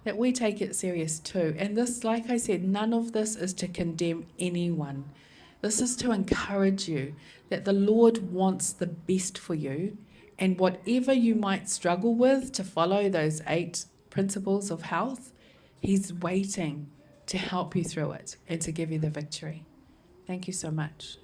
that we take it serious too. And this, like I said, none of this is to condemn anyone. This is to encourage you that the Lord wants the best for you, and whatever you might struggle with to follow those eight principles of health, He's waiting to help you through it and to give you the victory. Thank you so much.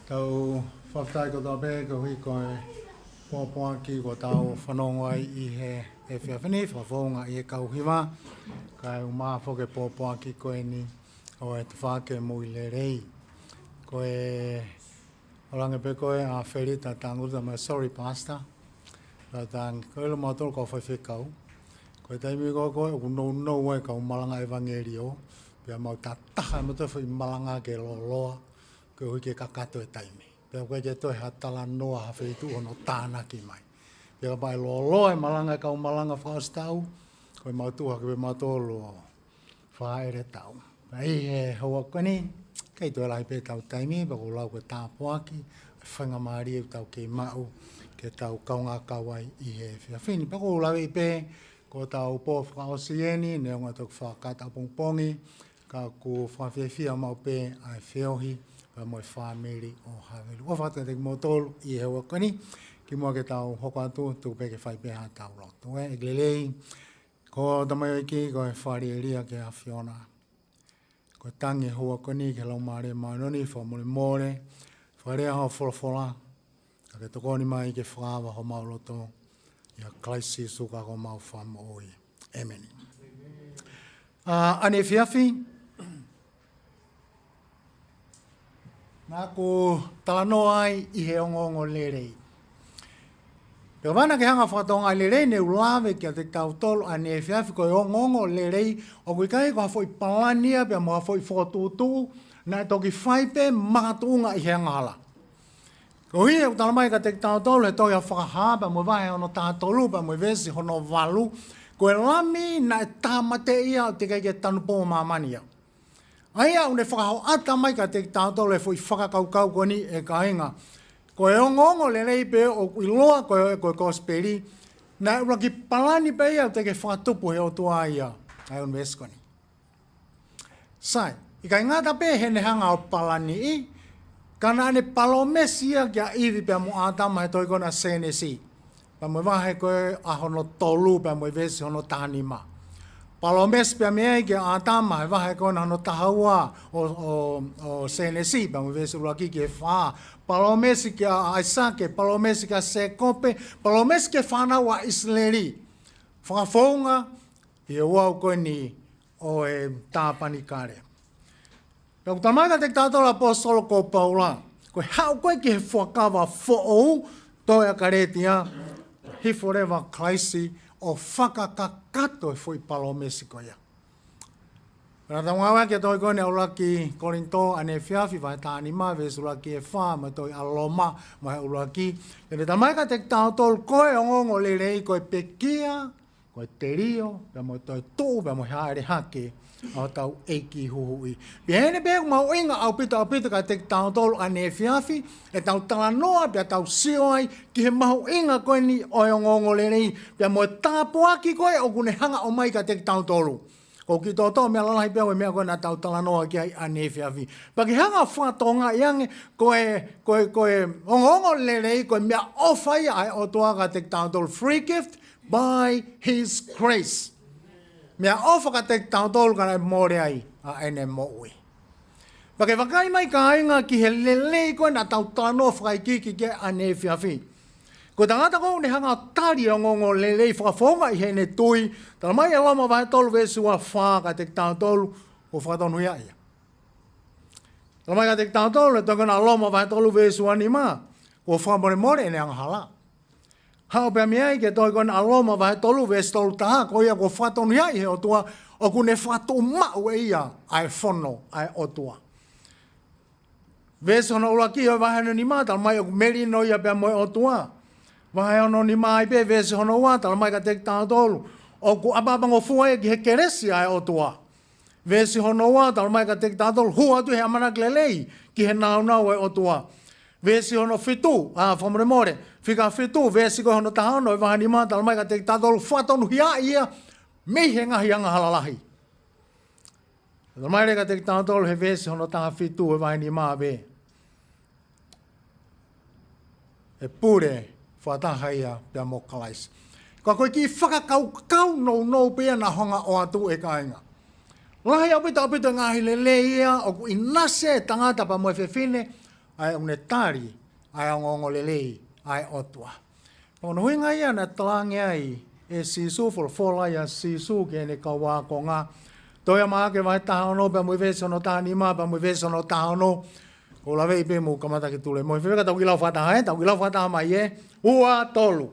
Tau fakafetaʻi kotoa pē koeʻuhi ko e pōpoaki kuo tau fanongo ai ʻi he efiafi ni, fakafounga ʻi he kau hiva, kae ʻumaʻā foki e pōpoaki ko eni ʻo e tafaʻaki moʻui lelei. Ko e ʻalu ange pē ko ē ʻa Felita Tanguta mai, sorry, Pastor. Felita Tangi, ko e ʻilo mautolu kau faifekau. Ko e taimi ko ē ko ē ʻoku nounou ai kau malanga ʻevangeliō, pea mau tataha mo toe foʻi malanga ke lōloa, koeʻuhi ke kakato e taimi. Pea ʻoku ʻikai ke toe ha talanoa ha feituʻu hono tānaki mai. Pea kapau ʻe lōloa e malanga e kau malanga fakaʻosi taʻu, ko e mau tuʻu hake pē mautolu ʻo fāʻele taʻu. Pea ʻi he houa ko eni, ʻikai toe lahi pē ʻetau taimi, pea ʻoku ou lau ko e tāpuaki, e faingamālie ʻoku tau kei maʻu, ke tau kaungā kau ai ʻi he efiafi ni. Pea ʻoku ou laveʻi pē, ko hotau pō fakaʻosi eni, neongo ʻa e toki fakakata ʻapongipongi, ka ʻoku fakafiefia maʻu pē ʻa e feohi, pea mo e fāmili ʻo Havelu. ʻOfa atu kiate kimoutolu ʻi he houa ko eni, kimuʻa ke tau hoko atu, tuku pē ke fai pē haʻatau lotu. ʻE, ʻEiki lelei, ko e tamaioʻeiki, ko e fakalielia ki he ʻAfiona. Ko e tangi houa ko eni ki he Laumālie Māʻoniʻoni, fakamolemole, fakalea hoʻo folofola, ka ke tokoni mai ke fakaava homau loto, ʻia Kalaisi Sīsū ko homau Fakamoʻui. ʻĒmeni. ʻA, ʻaneefiafi, naʻá ku talanoa ai ʻi he ongoongo lelei. Pea ʻoua naʻá ke hanga ʻo fakatokangaʻi lelei, ne u lave kiate kitautolu ʻaneefiafi ko e ongoongo lelei, ʻoku ʻikai ko ha foʻi palani ia pea mo ha foʻi fokotuʻutuʻu, naʻe toki fai pē makatuʻunga ʻi he angahala. Koeʻuhi ʻoku talamai kiate kitautolu he tohi ʻa Fakahā pea mo e vahe hono taha tolu pea mo e veesi hono valu, ko e Lami naʻe tāmateʻi ia ʻoku teʻeki ai ke tanupou ʻa māmani ia. ʻA ia ʻoku ne fakahoʻata mai kiate kitautolu e foʻi fakakaukau ko eni ʻe kāinga. Ko e ongoongo lelei pē ʻoku ʻiloa ko e, ko e kosipeli, naʻe ʻuluaki palani pē ia ʻoku teʻeki ke fakatupu he ʻOtua ia. ʻA ia ʻoku ne veesi ko eni. Sai, ʻikai ngata pē heʻene hanga ʻo palaniʻi, Ka naʻa ne palōmesi ia kia ʻIvi pea mo ʻĀtama he tohi ko ena Sēnesi, pea mo e vahe ko ē ʻa hono tolu pea mo e veesi hono taha nima. Palōmesi pea mei ai kia ʻĀtama he vahe ko ena hono taha ua ʻo, ʻo, ʻo Sēnesi pea mo e veesi ʻuluaki ki he fā. Palōmesi kia ʻAisake, palōmesi kia Sēkope, palōmesi ki he fānau ʻa ʻIsileli. Fakafounga ʻi he ouau ko eni ʻo e tāpanikale. Pea ʻoku talamai kiate kitautolu ʻe he ʻaposetolo ko Paula, ko e haʻu ko ē ki he fuakava foʻou, toe ʻa Kalētia, hifo leva ʻa Kalaisi ʻo fakakakato e foʻi palōmesi ko ia. Pea naʻa tau ngāueʻaki e tohi ko eni ʻa ʻuluaki Kolinitō ʻaneefiafi vahe taha nima, veesi ʻuluaki ki he fā, mo e tohi ʻa Loma vahe ʻuluaki. Pea ne talamai kiate kitautolu ko e ongoongolelei ko e pekia, ko e telio, pea mo e toetuʻu, pea mo e hāʻele hake ʻa hotau ʻEiki Huhuʻi. Pea ʻi heʻene pehē ʻoku mahuʻinga ʻaupito ʻaupito kiate kitautolu ʻaneefiafi ʻetau talanoa pea tau sio ai ki he mahuʻinga ko eni ʻo e ongoongolelei, pea mo e tāpuaki ko ē ʻoku ne hanga ʻo ʻomai kiate kitautolu. Ko e kiʻi toʻotoʻo meʻa lalahi pē ʻo e meʻa ko ē naʻa tau talanoa ki ai ʻaneefiafi. Pea ke hanga ʻo fakatokangaʻi ange, ko e, ko e, ko e ongoongolelei, ko e meʻaʻofa ia ʻa e ʻOtua kiate kitautolu. Free gift by his grace. Meʻaʻofa kiate kitautolu ka naʻe mole ai ʻa ʻene moʻui. Pea ke vakai mai kāinga ki he lelei ko ē naʻa tau talanoa fakaikiiki ki ai ʻaneefiafi. Ko e tangata ko ē ʻoku ne hanga ʻo tali e ongoongolelei fakafounga ʻi heʻene tui, talamai ʻe Loma vahe tolu veesi ua fā kiate kitautolu, kuo fakatonuhiaʻi ia. Talamai kiate kitautolu ʻe he tohi ko ena Loma vahe tolu veesi ua nima, kuo fakamolemole ʻene angahala. Haʻu pea mei ai ki he tohi ko ena ʻa Loma vahe tolu veesi tolu taha, ko ia kuo fakatonuhiaʻi ʻe he ʻOtua, ʻoku ne fakatuʻumaʻu ʻe ia ʻa e fono ʻa e ʻOtua. Veesi hono ʻuluaki ʻo e vahe hono nima, talamai ʻoku melino ia pea mo e ʻOtua. Vahe hono nima ai pē, veesi hono ua, talamai kiate kitautolu ʻoku ʻapaʻapangofua ia ki he kelesi ʻa e ʻOtua. Veesi hono ua, talamai kiate kitautolu hū atu he ʻamanaki lelei ki he nāunau ʻo e ʻOtua. Veesi hono fitu, ʻa, fakamolemole, fika fitu, veesi ko ē hono taha ono ʻo e vahe nima, talamai kiate kitautolu fakatonuhiaʻi ia mei he ngaahi angahala lahi. Talamai leva kiate kitautolu he veesi hono taha fitu ʻo e vahe nima pē, ʻe pule fakataha ia pea mo Kalaisi. Ka ko e kiʻi fakakaukau nounou pē ia naʻa ku hanga ʻo ʻoatu, ʻe kāinga. Lahi ʻaupito ʻaupito e ngaahi lelei ia ʻoku ʻinasi ai e tangata pea mo e fefine ʻa ia ʻoku ne tali ʻa e ongoongolelei ʻa e ʻOtua. Ko hono ʻuhinga ia naʻe talaange ai ʻe Sīsū, folofola ai ʻa Sīsū ki heʻene kau ākonga. Tohi ʻa Maʻake vahe taha ono pea mo e veesi hono taha nima pea mo e veesi hono taha ono. ʻOku ou laveʻi pē mou kamata ke tulemohe. Fēfē ka tau kiʻi lau fakataha, ē? Tau kiʻi lau fakataha mai, ē? Ua, tolu.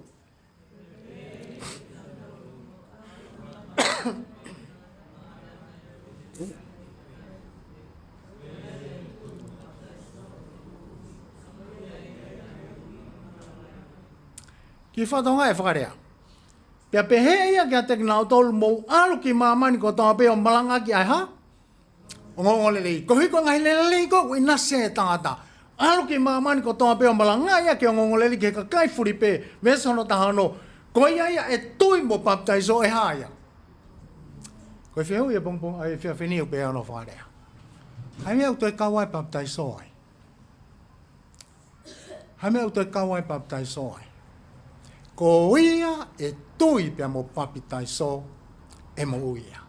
Kiʻi fakatokangaʻi e fakalea. Pea pehē ia kiate kinautolu, mou ʻalu ki māmani kotoa pē ʻo malangaʻaki ʻa e hā? Ongoongolelei. Koeʻuhi ko e ngaahi lelei ko ē ʻoku ʻinasi ai e tangata. ʻAlu ki māmani kotoa pē ʻo malangaʻi ʻaki e ongoongolelei ki he kakai fulipē. Veesi hono taha ono. Ko ia ia ʻe tui mo papitaiso ʻe hā ia? Ko e fehuʻi ʻa e pongipongi, ʻa e efiafi ni ʻoku pehē hono fakalea. Hā e meʻa ʻoku toe kau ai e papitaiso ai? Hā e meʻa ʻoku toe kau ai e papitaiso ai? Ko ia ʻe tui pea mo papitaiso ʻe moʻui ia.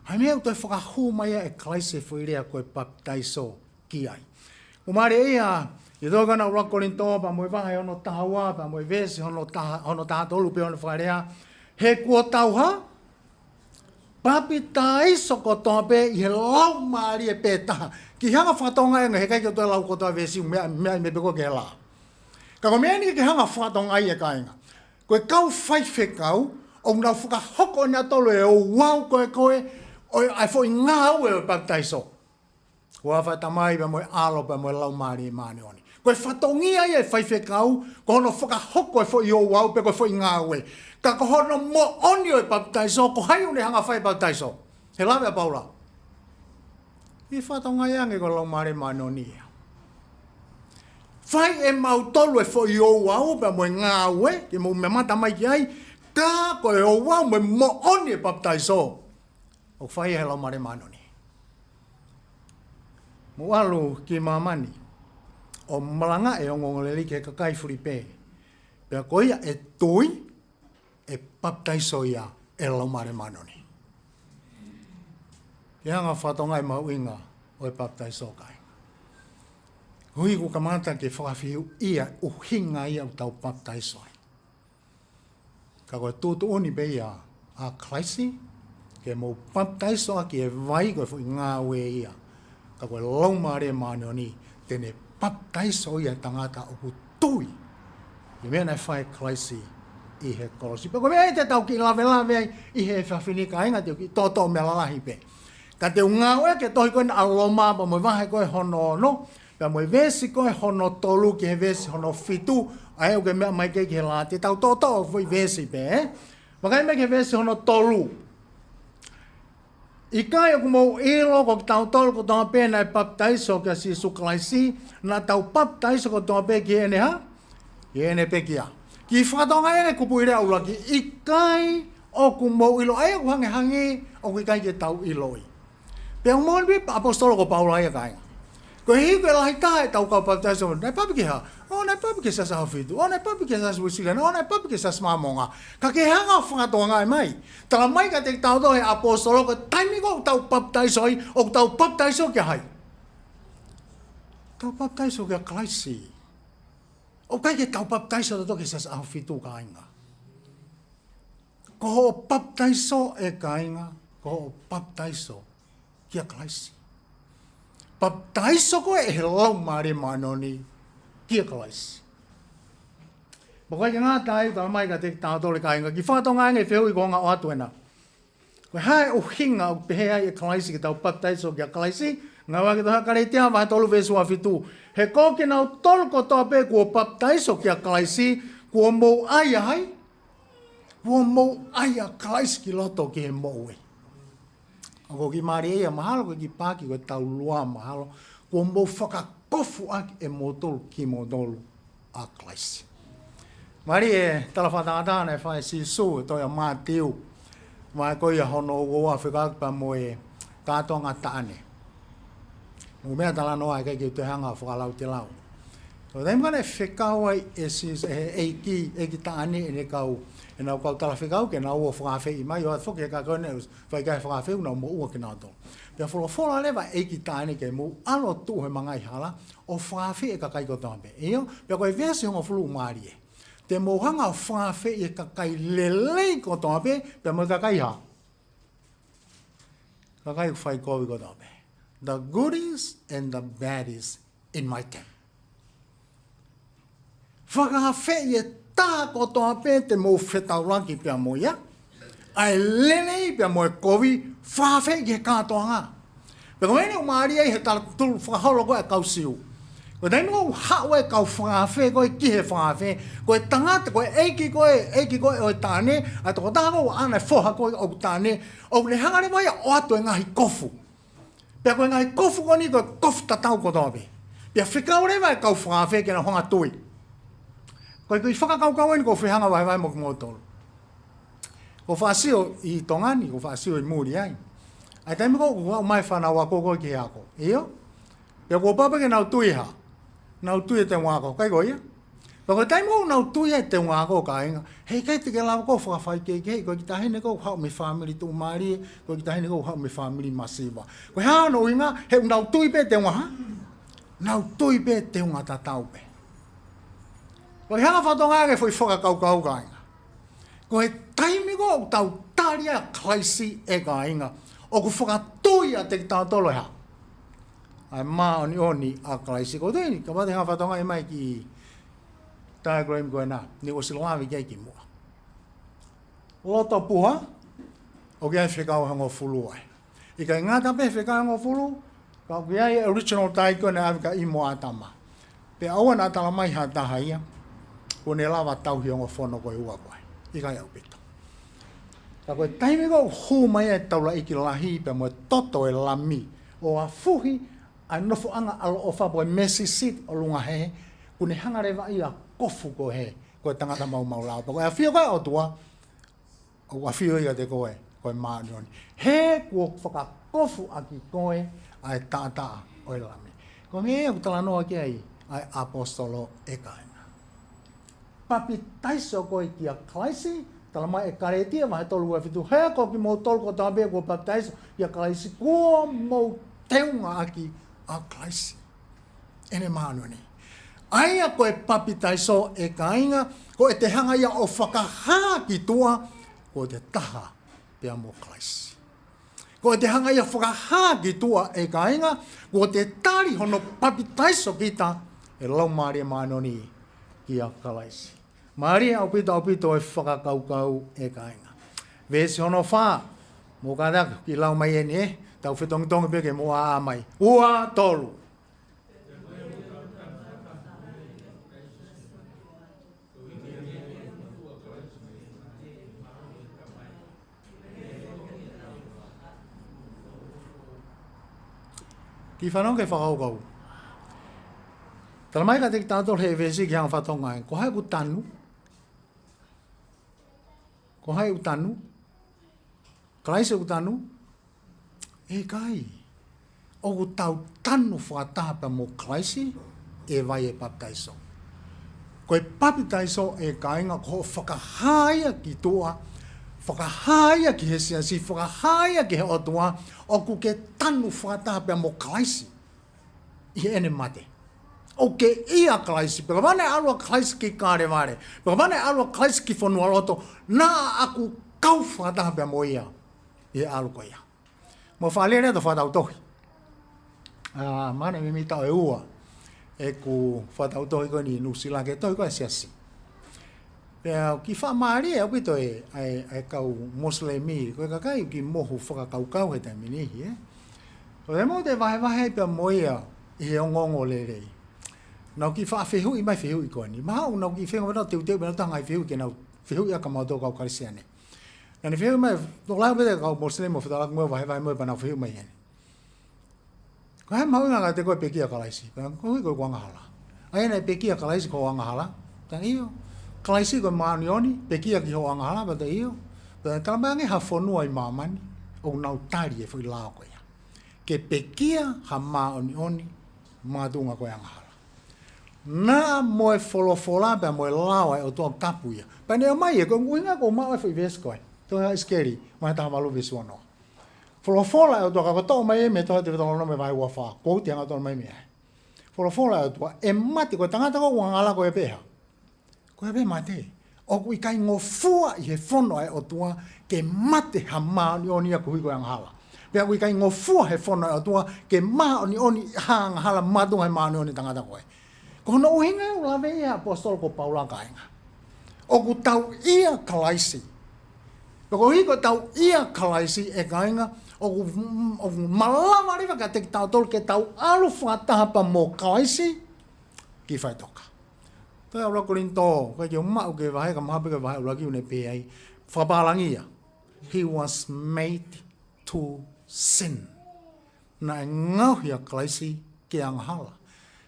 Hā e meʻa ʻoku toe fakahū mai ai ʻe Kalaisi e foʻi lea ko e papitaiso ki ai? ʻOku mālie ia, ʻi he tohi ko ena ʻuluaki Kolinitō pea mo e vahe hono taha ua, pea mo e veesi hono taha, hono taha tolu pē hono fakalea. He kuo tau hā? Papitaiso kotoa pē ʻi he Laumālie pē taha. Kiʻi hanga ʻo fakatokangaʻi ange, he ʻikai ke u toe lau kotoa e veesi, meʻa, meʻa, meʻa pē ko ē ki he lā. Ka ko e meʻa eni ke hanga ʻo fakatokangaʻi, ʻe kāinga. Ko e kau faifekau, ʻoku nau fakahoko ʻe nautolu e ouau ko ē ko ē ʻo e, ʻa e foʻi ngāue ʻo e papitaiso. Huafa ʻo e Tamai pea mo e ʻAlo pea mo e Laumālie Māʻoniʻoni. Ko e fatongia ia e faifekau, ko hono fakahoko e foʻi ouau pe ko e foʻi ngāue. Ka ko hono moʻoni ʻo e papitaiso, ko hai ʻoku ne hanga ʻo fai e papitaiso? He lave ʻa Paula, kiʻi fakatokangaʻi ange, ko e Laumālie Māʻoniʻoni ia. Fai ʻe mautolu e foʻi ouau pea mo e ngāue, ke mou mamata mai ki ai, ka ko e ouau mo e moʻoni e papitaiso ʻoku fai ʻe he Laumālie Māʻoniʻoni. Mou ʻalu ki māmani ʻo malangaʻi e ongoongolelei ki he kakai fulipē. Pea ko ia ʻe tui, ʻe papitaiso ia ʻe he Laumālie Māʻoniʻoni. Ke hanga ʻo fakatokangaʻi e mahuʻinga ʻo e papitaiso, kāinga. Hui, ʻoku kamata ke fakafehuʻia e ʻuhinga ia ʻoku tau papitaiso ai. Ka ko e tuʻutuʻuni pē ia ʻa Kalaisi, ke mou papitaiso ʻaki e vai, ko e foʻi ngāue ia. Ka ko e Laumālie Māʻoniʻoni te ne papitaiso ia e tangata ʻoku tui ʻi he meʻa naʻe fai ʻe Kalaisi ʻi he kolosi. Pea ko e meʻa ia te tau kiʻi lavelave ai ʻi he efiafi ni, kāinga, te u kiʻi toʻotoʻo meʻa lalahi pē. Ka te u ngāueʻaki e tohi ko ena ʻa Loma, pea mo e vahe ko ē hono ono, pea mo e veesi ko ē hono tolu ki he veesi hono fitu, ʻa ē ʻoku ke meʻa mai ki ai ki he lā, te tau toʻotoʻo e foʻi veesi pē, ē? Vakai mai ki he veesi hono tolu. ʻIkai ʻoku mou ʻilo ko kitautolu kotoa pē naʻe papitaiso kia Sīsū Kalaisi, naʻa tau papitaiso kotoa pē ki heʻene hā? Ki heʻene pekia. Kiʻi fakatokangaʻi ange e kupuʻi lea ʻuluaki, ʻikai ʻoku mou ʻilo, ʻa ia ʻoku hangehangē ʻoku ʻikai ke tau ʻiloʻi. Pea ʻoku moʻoni pē ʻaposetolo ko Paula ia, kāinga. Koeʻuhi ko e lahi taha ʻetau kau papitaiso, naʻe papi ki he hā? ʻŌ, naʻe papi ki he Siasi ʻAhofitu. ʻŌ, naʻe papi ki he Siasi Uēsiliana. ʻŌ, naʻe papi ki he Siasi Māmonga. Ka ke hanga ʻo fakatokangaʻi mai. Tala mai kiate kitautolu ʻe he ʻaposetolo ko e taimi ko ē ʻoku tau papitaiso ai, ʻoku tau papitaiso kia hai? Tau papitaiso kia Kalaisi. ʻOku ʻikai ke tau papitaiso tautolu ki he Siasi ʻAhofitu, kāinga. Ko hoʻo papitaiso, ʻe kāinga, ko hoʻo papitaiso kia Kalaisi. Papitaiso koe ʻe he Laumālie Māʻoniʻoni kia Kalaisi. Pea ʻoku ʻikai ke ngata ai, tala mai kiate kitautolu, kāinga, kiʻi fakatokangaʻi ange e fehuʻi ko ʻeni ʻoku ʻoatu ena. Ko e hā e ʻuhinga ʻoku pehē ai ʻe Kalaisi ke tau papitaiso kia Kalaisi? Ngāueʻaki e tohi ʻa Kalētia vahe tolu veesi ua fitu. He ko kinautolu kotoa pē kuo papitaiso kia Kalaisi, kuo mou ʻai ʻa hai? Kuo mou ʻai ʻa Kalaisi ki loto ki he moʻui. ʻOku ou kiʻi mālieʻia mahalo, ko e kiʻi paaki ko ʻetau lua mahalo, kuo mou fakakofuʻaki ʻe moutolu kimoutolu ʻa Kalaisi. Mālie e tala fakatātā naʻe fai ʻe Sīsū, e tohi ʻa Mātiu, vahe ko ia hono ua ua, fekauʻaki pea mo e kātoanga taʻane. Mo e meʻa talanoa ʻikai ke u toe hanga ʻo fakalautēlau. Ko e taimi ko ē naʻe fekau ai ʻe Sīsū, ʻe he ʻeiki, ʻeiki taʻane ʻene kau, ʻenau kau talafekau ke nau ō ʻo fakaafeʻi mai, ʻo ʻai foki e kakai naʻe fai ki ai e fakaafeʻi, nau moʻua kinautolu. Pea folofola leva e ʻeiki taʻane ke mou ʻalu ʻo tuʻu he mangaʻi hala, ʻo fakaafeʻi e kakai kotoa pē. ʻIo, pea ko e veesi hongofulu ʻoku mālie. Te mou hanga ʻo fakaafeʻi e kakai lelei kotoa pē, pea mo e kakai hā? Kakai ʻoku fai kovi kotoa pē. The goodies and the baddies invite them. Fakaafeʻi e taha kotoa pē te mou fetaulaki pea mo ia. ʻA e lelei pea mo e kovi, fakaafeʻi ki he kātoanga. Pea ko eni ʻoku mālie ai he talateu fakaholo ko ē ʻa e kau Siu. Ko e taimi ko ē ʻoku haʻu e kau fakaafe ko ē ki he fakaafe, ko e tangata, ko e ʻeiki ko ē, ʻeiki ko ē ʻo e taʻane, ʻa e tokotaha ko ē ʻoku ʻaʻana e foha ko ē ʻoku taʻane, ʻoku ne hanga leva ia ʻo ʻoatu e ngaahi kofu. Pea ko e ngaahi kofu ko eni ko e kofu tatau kotoa pē. Pea fekau leva e kau fakaafe ke nau hanga ʻo tui. Ko e kiʻi fakakaukau eni ʻoku ou fie hanga ʻo vahevahe mo kimoutolu. ʻOku ou faʻa sio ʻi Tonga ni, ʻoku ou faʻa sio ʻi muli ai. ʻA e taimi ko ē ʻoku haʻu mai e fānau ako ko ē ki he ako. ʻIo? Pea kuo pau pē ke nau tui e hā? Nau tui e teunga ako, ʻikai ko ia? Pea ko e taimi ko ē ʻoku nau tui ai e teunga ako, kāinga, heʻikai te ke lava koe ʻo fakafaikehekeheʻi, ko e kiʻi taʻahine ko ē ʻoku haʻu mei he fāmili tuʻumālie, ko e kiʻi taʻahine ko ē ʻoku haʻu mei he fāmili masiva. Ko e hā hono ʻuhinga? He ʻoku nau tui pē e teunga hā? Nau tui pē e teunga tatau pē. Ko e hanga ʻo fakatokangaʻi ange e foʻi fakakaukau, kāinga. Ko e taimi ko ē ʻoku tau tali ai ʻa Kalaisi, ʻe kāinga, ʻoku fakatui ʻiate kitautolu e hā? ʻA e māʻoniʻoni ʻa Kalaisi. Ko e taimi, kapau te u hanga ʻo fakatokangaʻi mai e kiʻi diagram ko ena, naʻe ʻosi lave ki ai kimuʻa. Loto puha, ʻoku ʻi ai e fekau ʻe hongofulu ai. ʻIkai ngata pē he fekau ʻe hongofulu, ka ʻoku ʻi ai e original tithe ko ē naʻe ʻave kia ʻIvi mo ʻĀtama. Pea ʻoua naʻa tala mai ha taha ia kuo ne lava ʻo tauhi e ongo fono ko ē ʻe ua ko ē. ʻIkai ʻaupito. Ka ko e taimi ko ē ʻoku hū mai ai e taulaʻeiki lahi pea mo e toto ʻo e Lami, ʻo afuhi ʻa e nofoʻanga ʻaloʻofa pe ko e mercy seat ʻo ʻolunga hē, kuo ne hanga leva ia ʻo kofu koeʻuhi ko e tangata maumau lao. Pea ko e ʻafio ko ē ʻa e ʻOtua, ʻoku ʻafio ia ʻiate koe, ko e māʻoniʻoni. He kuo fakakofuʻaki koe ʻa e taʻataʻa ʻo e Lami. Ko e meʻa ia ʻoku talanoa ki ai ʻa e ʻaposetolo, ʻe kāinga. Papitaiso koe kia Kalaisi, talamai ʻe Kalētia vahe tolu veesi fitu, he ko kimoutolu kotoa pē kuo papitaiso kia Kalaisi, kuo mou teunga ʻaki ʻa Kalaisi ʻi heʻene māʻoniʻoni. ʻA ia ko e papitaiso, ʻe kāinga, ko ʻete hanga ia ʻo fakahā ki tuʻa kuo te taha pea mo Kalaisi. Ko ʻete hanga ia ʻo fakahā ki tuʻa, ʻe kāinga, kuo te tali hono papitaiso kita ʻe he Laumālie Māʻoniʻoni kia Kalaisi. Mālie ʻaupito, ʻaupito e fakakaukau, ʻe kāinga. Veesi hono fā, mou kātaki lau mai eni, ē, tau fetongitongi pē ke mou ʻā mai. Ua, tolu. Kiʻi fanongo ki he fakakaukau. Talamai kiate kitautolu ʻe he veesi ki he anga fakatonga ē, ko hai ʻoku tanu? Ko hai ʻoku tanu? Kalaisi ʻoku tanu? ʻIkai. ʻOku tau tanu fakataha pea mo Kalaisi ʻi he vai ʻo e papitaiso. Ko e papitaiso, ʻe kāinga, ko hoʻo fakahā ia ki tuʻa, fakahā ia ki he siasi, fakahā ia ki he ʻOtua, ʻoku ke tanu fakataha pea mo Kalaisi ʻi heʻene mate. ʻOku ke ʻia Kalaisi, pea kapau naʻe ʻalu ʻa Kalaisi ki Kalevale, pea kapau naʻe ʻalu ʻa Kalaisi ki fonualoto, naʻa ku kau fakataha pea mo ia ʻi he ʻalu ko ia. Mou fakalele atu e fakatautohi. ʻA, mahalo naʻe meimei taʻu ʻe ua ʻeku fakatautohi ko eni ʻi Nuʻusila ki he tohi ko ē ʻa e Siasi. Pea ʻoku kiʻi fakamālie ʻaupito e, ʻa e, ʻa e kau Mosilemi, ko e kakai ʻoku kiʻi mohu fakakaukau he taimi niʻihi, ē. ʻOku ou ʻi ai mo e vahevahe pea mo ia ʻi he ongoongolelei. Naʻa ku kiʻi faʻa fehuʻi mai e fehuʻi ko eni. Mahalo naʻa ku kiʻi feinga pē ʻo teuteu pē ʻa e ngaahi fehuʻi ke nau fehuʻi ʻaki kimautolu kau Kalisitiane. Naʻa ne fehuʻi mai, tokolahi pē ʻa e kau Mosilemi ʻo fetalanoaʻaki mo au, vahevahe mo ia pea nau fehuʻi mai eni. Ko e hā e mahuʻinga kiate koe e pekia ʻa Kalaisi? Pea ko e ʻuhi ko hoku angahala. ʻA ia naʻe pekia ʻa Kalaisi ki hoʻo angahala? Pea ʻio. Kalaisi ko e māʻoniʻoni, pekia ki hoʻo angahala? Pea ʻio. Pea talamai ange ha fonua ʻi māmani ʻoku nau tali e foʻi lao ko ia, ke pekia ha māʻoniʻoni makatuʻunga ko e angahala. Naʻa mo e folofola pea mo e lao ʻa e ʻOtua ʻoku tapu ia. Pea ne ʻomai ē, ko e ʻuhinga ʻoku ou maʻu ai e foʻi veesi ko ē, tohi ʻa ʻIsikeli vahe taha valu veesi uanoa. Folofola ʻa e ʻOtua, ka ko e toʻo mai ē mei he tohi Teutalōnome vahe ua fā, ko u te hanga ʻo toʻo mai mei ai. Folofola ʻa e ʻOtua, ʻe mate, ko e tangata ko ē ʻoku angahala ko e pehē, ko e pē mate. ʻOku ʻikai ngofua ʻi he fono ʻa e ʻOtua ke mate ha māʻoniʻoni ia koeʻuhi ko e angahala. Pea ʻoku ʻikai ngofua he fono ʻa e ʻOtua ke māʻoniʻoni ha angahala makatuʻunga he māʻoniʻoni ʻa e tangata ko ē. Ko hono ʻuhinga ia ʻoku lave ai e ʻaposetolo ko Paula, kāinga. ʻOku tau ʻia Kalaisi. Pea koeʻuhi ko ʻetau ʻia Kalaisi, ʻe kāinga, ʻoku, ʻoku malava leva kiate kitautolu ke tau ʻalu fakataha pea mo Kalaisi ki faʻitoka. Tohi ʻuluaki Kolinitō, ʻikai ke u maʻu ki he vahe, ka mahalo pē ko e vahe ʻuluaki ʻoku ne pehē ai, fakapālangi ia. He was made to sin. Naʻe ngaohi ʻa Kalaisi ke angahala,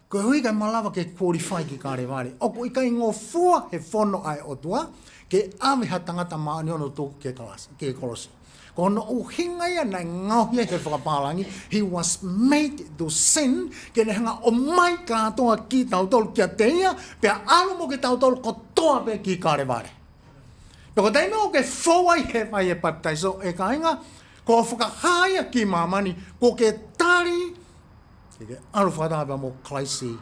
koeʻuhi kae malava ke qualify ki Kalevale. ʻOku ʻikai ngofua he fono ʻa e ʻOtua ke ʻave ha tangata māʻoniʻoni ʻo tuku ki he kalasi, ki he kolosi. Ko hono ʻuhinga ia naʻe ngaohi ai he fakapālangi, he was made to sin, ke ne hanga ʻo ʻomai kātoa kitautolu kiate ia, pea ʻalu mo kitautolu kotoa pē ki Kalevale. Pea ko e taimi ʻoku ke fou ai he vai ʻo e papitaiso, ʻe kāinga, ko hoʻo fakahā ia ki māmani, kuo ke tali ke ke ʻalu fakataha pea mo Kalaisi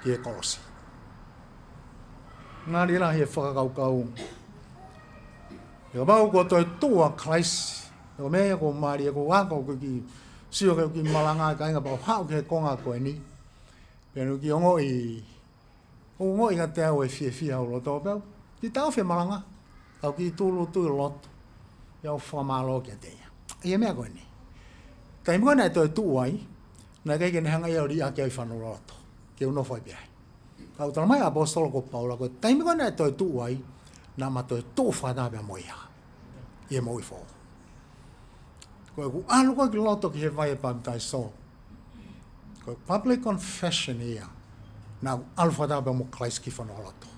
ki he kolosi. Ngali lahi e fakakaukau. Pea kapau kuo toetuʻu ʻa Kalaisi, ko e meʻa ia ʻoku mālie, ʻoku ou ako, ʻoku ou kiʻi sio, ʻoku ou kiʻi malanga, kāinga, pea u haʻu ki he konga ko eni. Pea u kiʻi ongoʻi, ʻoku ongoʻi kiate au e fiefia ʻi loto, pea u kiʻi taʻofi e malanga, ka u kiʻi tūʻulutui loto, pea u fakamālō kiate ia ʻi he meʻa ko eni. Taimi ko ē naʻe toetuʻu ai, naʻe ʻikai ke ne hanga ia ʻo liʻaki au ʻi fanualoto ke u nofo ai pē ai. Ka ʻoku talamai ʻe he ʻaposetolo ko Paula, ko e taimi ko ē naʻe toetuʻu ai, naʻa ma toetuʻu fakataha pea mo ia ʻi he moʻui foʻou. Ko ʻeku ʻalu ko ē ki loto ki he vai ʻo e papitaiso, ko e public confession ia naʻa ku ʻalu fakataha pea mo Kalaisi ki fanualoto.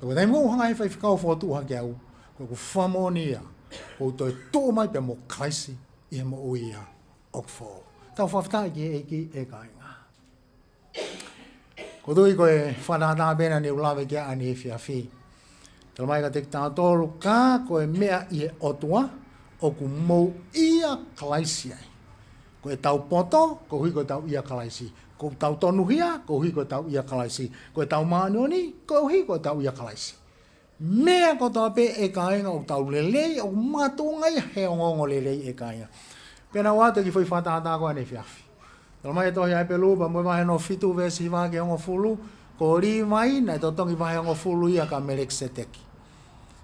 Pea ko e taimi ko ē ʻoku hanga ʻe he faifekau ʻo fokotuʻu hake au, ko ʻeku fakamoʻoni ia ʻoku ou toetuʻu mai pea mo Kalaisi ʻi he moʻui ia ʻoku foʻou. Tau fakafetaʻi ki he ʻEiki, ʻe kāinga. Ko e tui ko e fakatātā pē ʻeni naʻa ku lave ki ai ʻaneefiafi. Talamai kiate kitautolu, ka ko e meʻa ʻi he ʻOtua, ʻoku mou ʻia Kalaisi ai. Ko ʻetau poto, koeʻuhi ko ʻetau ʻia Kalaisi. Ko ʻetau tonuhia, koeʻuhi ko ʻetau ʻia Kalaisi. Ko ʻetau māʻoniʻoni, koeʻuhi ko ʻetau ʻia Kalaisi. Meʻa kotoa pē ʻe kāinga ʻoku tau lelei, ʻoku makatuʻunga ia he ongoongolelei ʻe kāinga. Pea naʻa ku ʻoatu e kiʻi foʻi fakatātā ko ē ʻaneefiafi. Talamai ʻe he tohi ʻa ʻEpelū pea mo e vahe hono fitu veesi hiva ki he hongofulu, ko Līvai naʻe totongi vahe hongofulu ia kia Melekiseteki.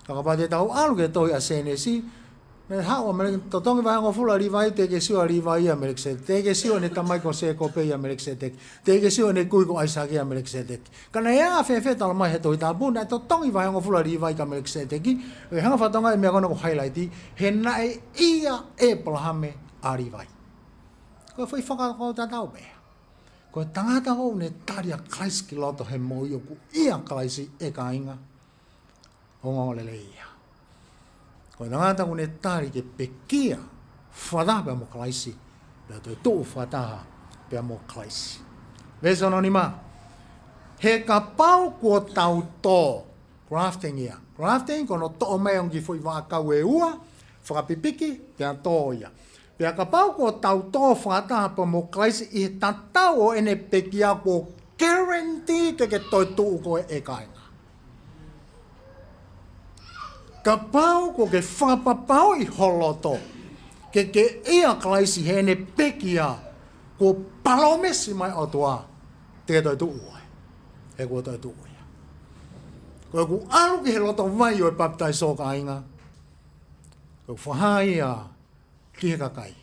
Ka kapau te tau ʻalu ki he tohi ʻa Sēnesi, naʻe haʻu ʻa Meleki-, totongi vahe hongofulu ʻa Līvai, teʻeki ke sio ʻa Līvai ʻia Melekiseteki, teʻeki ke sio ʻene tamai ko Sēkope ʻia Melekiseteki, teʻeki ke sio ʻene kui ko ʻAisake ʻia Melekiseteki. Ka naʻe ʻā fēfē? Talamai ʻe he Tohi Tapu naʻe totongi vahe hongofulu ʻa Līvai kia Melekiseteki, ʻo hanga ʻo fakatokangaʻi e meʻa ko ena ʻoku highlight, he naʻe ʻia ʻĒpalahame ʻa Līvai. Ko e foʻi fakakaukau tatau pē. Ko e tangata ʻoku ne tali ʻa Kalaisi ki loto he moʻui, ʻoku ʻia Kalaisi ʻe kāinga, ongoongolelei ia. Ko e tangata ʻoku ne tali ke pekia fakataha pea mo Kalaisi, pea toetuʻu fakataha pea mo Kalaisi. Veesi hono nima. He kapau kuo tau tō, grafting ia. Grafting ko hono toʻo mai ʻo e kiʻi foʻi vaʻakau ʻe ua, fakapipiki, pea tō ia. Pea kapau kuo tau tō fakataha pea mo Kalaisi ʻi he tatau ʻo ʻene pekia, kuo guarantee ke ke toetuʻu koe ʻe kāinga. Kapau kuo ke fakapapauʻi ho loto ke ke ʻia Kalaisi heʻene pekia, kuo palōmesi mai ʻOtua te ke toetuʻu ai. He kuo toetuʻu ia. Ko ʻeku ʻalu ki he loto vai ʻo e papitaiso, kāinga, ko ʻeku fakahā ia ki he kakai.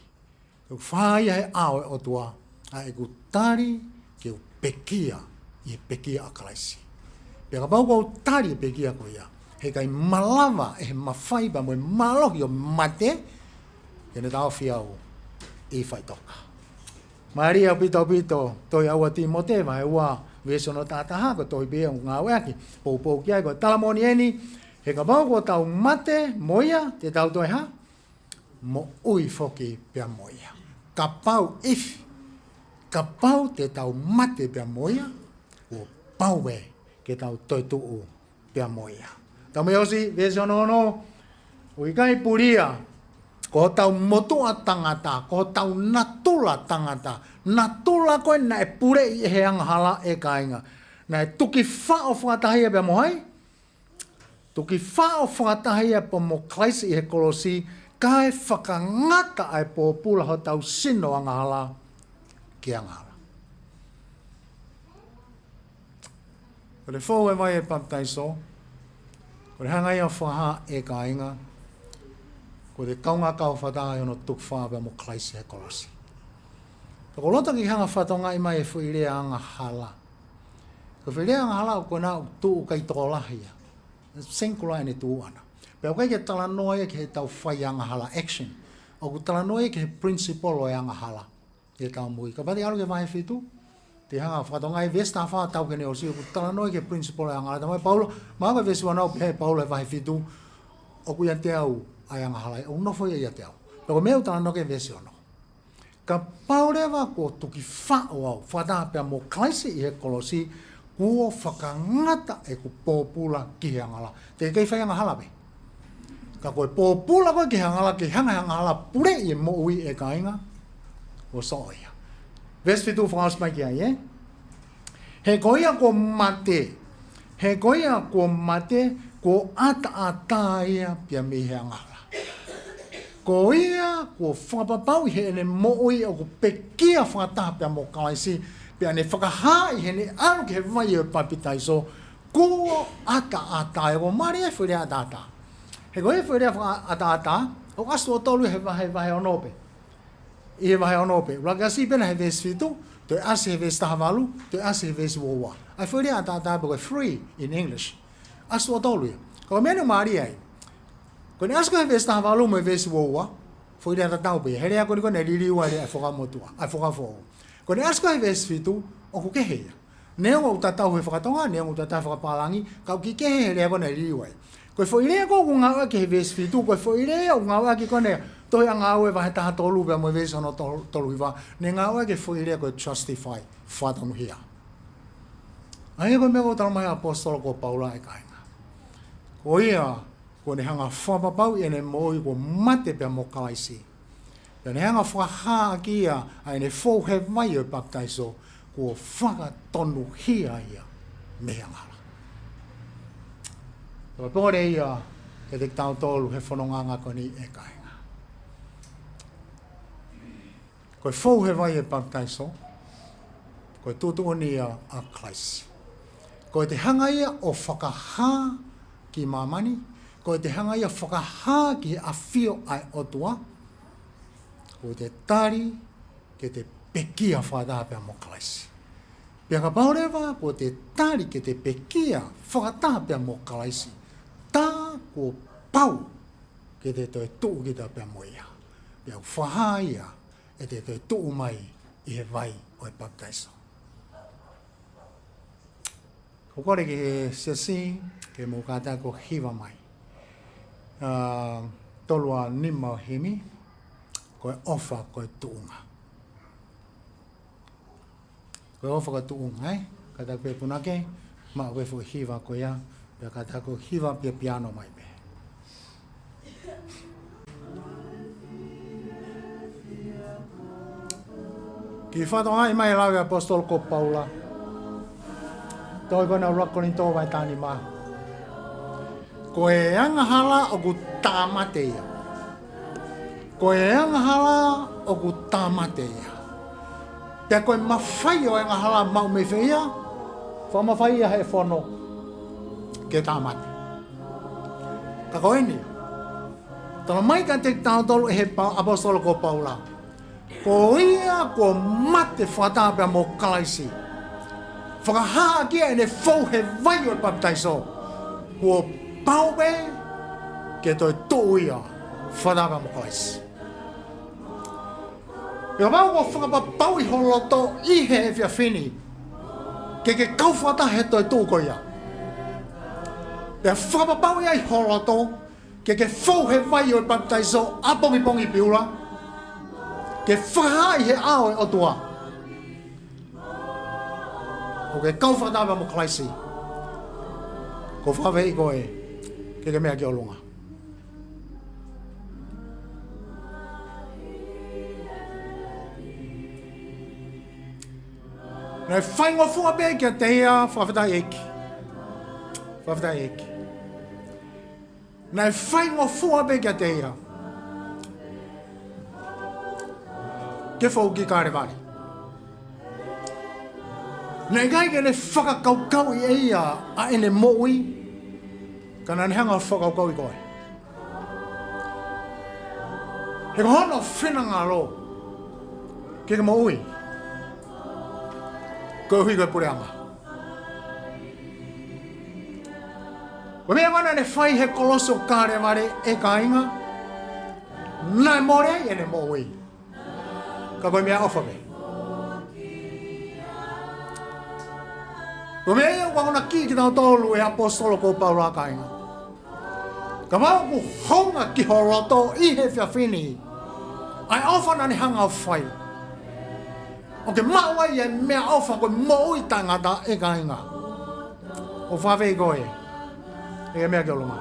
Ko ʻeku fakahā ia he ʻao ʻo e ʻOtua ʻa ʻeku tali ke u pekia ʻi he pekia ʻa Kalaisi. Pea kapau kuo u tali e pekia ko ia, heʻikai malava ʻe he mafai pea mo e mālohi ʻo e mate ke ne taʻofi au ʻi faʻitoka. Mālie ʻaupito ʻaupito, tohi ʻa ua Tīmote, vahe ua, veesi hono taha taha, ko e tohi pē ʻoku ngāueʻaki, poupou ki ai, ko e tala moʻoni ʻeni, he kapau kuo tau mate mo ia, te tau toe hā? Moʻui foki pea mo ia. Kapau, if, kapau te tau mate pea mo ia, kuo pau pē ke tau toetuʻu pea mo ia. Tau mei ʻosi, veesi hono ono, ʻoku ʻikai pulia, ko hotau motuʻa tangata, ko hotau natula tangata, natula ko ē naʻe puleʻi ʻe he angahala, ʻe kāinga. Naʻe tuki faʻo fakataha ia pea mo hai? Tuki faʻo fakataha ia pea mo Kalaisi ʻi he kolosi, kae fakangata ʻa e pōpula hotau sino angahala ki he angahala. Ko e fou e vai ʻo e papitaiso, ko e hanga ia ʻo fakahā, ʻe kāinga, ko e kaungā kau fakataha ʻi hono tuki faʻo pea mo Kalaisi he kolosi. Pea ʻoku ou loto ke hanga ʻo fakatokangaʻi mai e foʻi lea angahala. Ko e foʻi lea angahala ʻoku ʻikai tuʻu, ʻikai tokolahi ia. Singular ʻene tuʻu ʻana. Pea ʻoku ʻikai ke talanoa ia ki heʻetau fai angahala, action. ʻOku talanoa ia ki he principle ʻo e angahala ʻi heʻetau moʻui. Kapau te ke ʻalu ki he vahe fitu, te ke hanga ʻo fakatokangaʻi, veesi taha fā ʻo aʻu ki heʻene ʻosi, ʻoku talanoa ia ki he principle ʻo e angahala. Talamai ʻe Paula, mahalo ko e veesi ua noa ʻoku pehē ʻe Paula he vahe fitu, ʻoku ʻiate au ʻa e angahala, ʻoku nofo ia ʻiate au. Pea ko e meʻa ʻoku talanoa ki ai e veesi ono. Kapau leva kuo tuki faʻo au fakataha pea mo Kalaisi ʻi he kolosi, kuo fakangata ʻeku pōpula ki he angahala. Te ke kei fai angahala pē. Ka ko e pōpula ko ē ki he angahala, ke hanga ʻe he angahala ʻo puleʻi e moʻui, ʻe kāinga, ʻoku soʻo ia. Veesi fitu, fakaʻosi mai ki ai, ē? He ko ia kuo mate, he ko ia kuo mate, kuo ʻataʻatā ia pea mei he angahala. Ko ia kuo fakapapauʻi heʻene moʻui ʻoku pekia fakataha pea mo Kalaisi, pea ne fakahā ʻi heʻene ʻalu ki he vai ʻo e papitaiso, kuo ʻataʻatā ia. ʻOku mālie e foʻi lea ʻataʻatā. He ko e foʻi lea faka-, ʻataʻatā, ʻoku ʻasi tuʻo tolu he vahe, vahe ono pē. ʻI he vahe ono pē. ʻUluaki ʻasi pē ʻena he veesi fitu, toe ʻasi he veesi taha valu, toe ʻasi he veesi ua ua. ʻA e foʻi lea ʻataʻatā pē ko e free in English. ʻAsi tuʻo tolu ia. Ka ko e meʻa ʻoku mālie ai, ko ʻene ʻasi ko ē he veesi taha valu mo e veesi ua ua, foʻi lea tatau pē. He lea ko eni ko ē naʻe liliu ai e lea ʻa e Fuakava Motuʻa, ʻa e Fuakava Foʻou. Ko ʻene ʻasi ko ē he veesi fitu, ʻoku kehe ia. Neongo ʻoku tatau he faka-Tonga, neongo ʻoku tatau he faka-Pālangi, ka ʻoku kiʻi kehe he lea ko ē naʻe liliu ai. Ko e foʻi lea ko ē ʻoku ngāueʻaki he veesi fitu, ko e foʻi lea ʻoku ngāueʻaki ko ē ʻi he tohi ʻa Ngāue vahe taha tolu pea mo e veesi hono tolu, tolu hiva, ne ngāueʻaki e foʻi lea ko e justify, fakatonuhia. ʻA ia ko e meʻa ʻoku tala mai ʻe he ʻaposetolo ko Paula, ʻe kāinga. Ko ia kuo ne hanga ʻo fakapapauʻi ʻene moʻui kuo mate pea mo Kalaisi, pea ne hanga ʻo fakahā ʻaki ia ʻa ʻene fou he vai ʻo e papitaiso, kuo fakatonuhia ia mei he angahala. Ko e pole ia kiate kitautolu he fonongaʻanga ko eni, ʻe kāinga. Ko e fou he vai ʻo e papitaiso, ko e tuʻutuʻuni ia ʻa Kalaisi. Ko ʻete hanga ia ʻo fakahā ki māmani, ko ʻete hanga ia ʻo fakahā ki he ʻafio ʻa e ʻOtua, ko ʻete tali ke te pekia fakataha pea mo Kalaisi. Pea kapau leva kuo te tali ke te pekia fakataha pea mo Kalaisi, tā kuo pau ke te toe tuʻu kita pea mo ia. Pea ʻoku fakahā ia ʻete toe tuʻu mai ʻi he vai ʻo e papitaiso. ʻOku ou kole ki he siasi ke mou kātaki ʻo hiva mai. ʻA, tolu ua nima ʻo e himi, ko e ʻofa ko e tuʻunga. Ko e ʻofa ko e tuʻunga, ē? Kātaki pē punake, maʻu pē foʻi hiva ko ia, pea kātaki ʻo hiva piapiano mai pē. Kiʻi fakatokangaʻi mai e lau ʻa e ʻaposetolo ko Paula. Tohi ko ena ʻuluaki Kolinitō vahe taha nima. Ko e angahala ʻoku tāmate ia. Ko e angahala ʻoku tāmate ia. Pea ko e mafai ʻo e angahala maʻu mei fē ia? Fakamafaiʻi ia ʻe he fono ke tāmate. Ka ko eni, tala mai kiate kitautolu ʻe he pa-, ʻaposetolo ko Paula, ko ia kuo mate fakataha pea mo Kalaisi, fakahā ʻaki ia ʻene fou he vai ʻo e papitaiso, kuo pau pē ke toe tuʻu ia fakataha pea mo Kalaisi. Pea kapau ʻoku fakapapauʻi ho loto ʻi he efiafi ni ke ke kau fakataha he toe tuʻu ko ia, pea fakapapauʻi ai ho loto ke ke fou he vai ʻo e papitaiso ʻapongipongi Piula, ke fakahā ʻi he ʻao ʻo e ʻOtua ʻoku ke kau fakataha mo Kalaisi, ʻoku ou fakaafeʻi koe ke ke meʻa ki ʻolunga. Naʻe faingofua pē kiate ia, fakafetaʻi ʻEiki. Fakafetaʻi ʻEiki. Naʻe faingofua pē kiate ia ke fou ki Kalevale. Naʻe ʻikai ke ne fakakaukauʻi ʻe ia ʻa ʻene moʻui, ka naʻa ne hanga ʻo fakakaukauʻi koe. He ko hono finangalo ke ke moʻui koeʻuhi ko e puleʻanga. Ko e meʻa ko ē naʻa ne fai he kolosi ʻo Kalevale, ʻe kāinga, naʻe mole ai ʻene moʻui. Ka ko e meʻaʻofa pē. Ko e meʻa ia ʻoku akonaki kiate kitautolu ʻe he ʻaposetolo ko Paula, kāinga. Kapau ʻoku hounga ki ho loto ʻi he efiafi ni ʻa e ʻofa naʻa ne hanga ʻo fai, ʻoku ke maʻu ai e meʻaʻofa ko e moʻui taʻengata, ʻe kāinga. ʻOku ou fakaafeʻi koe ke ke meʻa ki ʻolunga.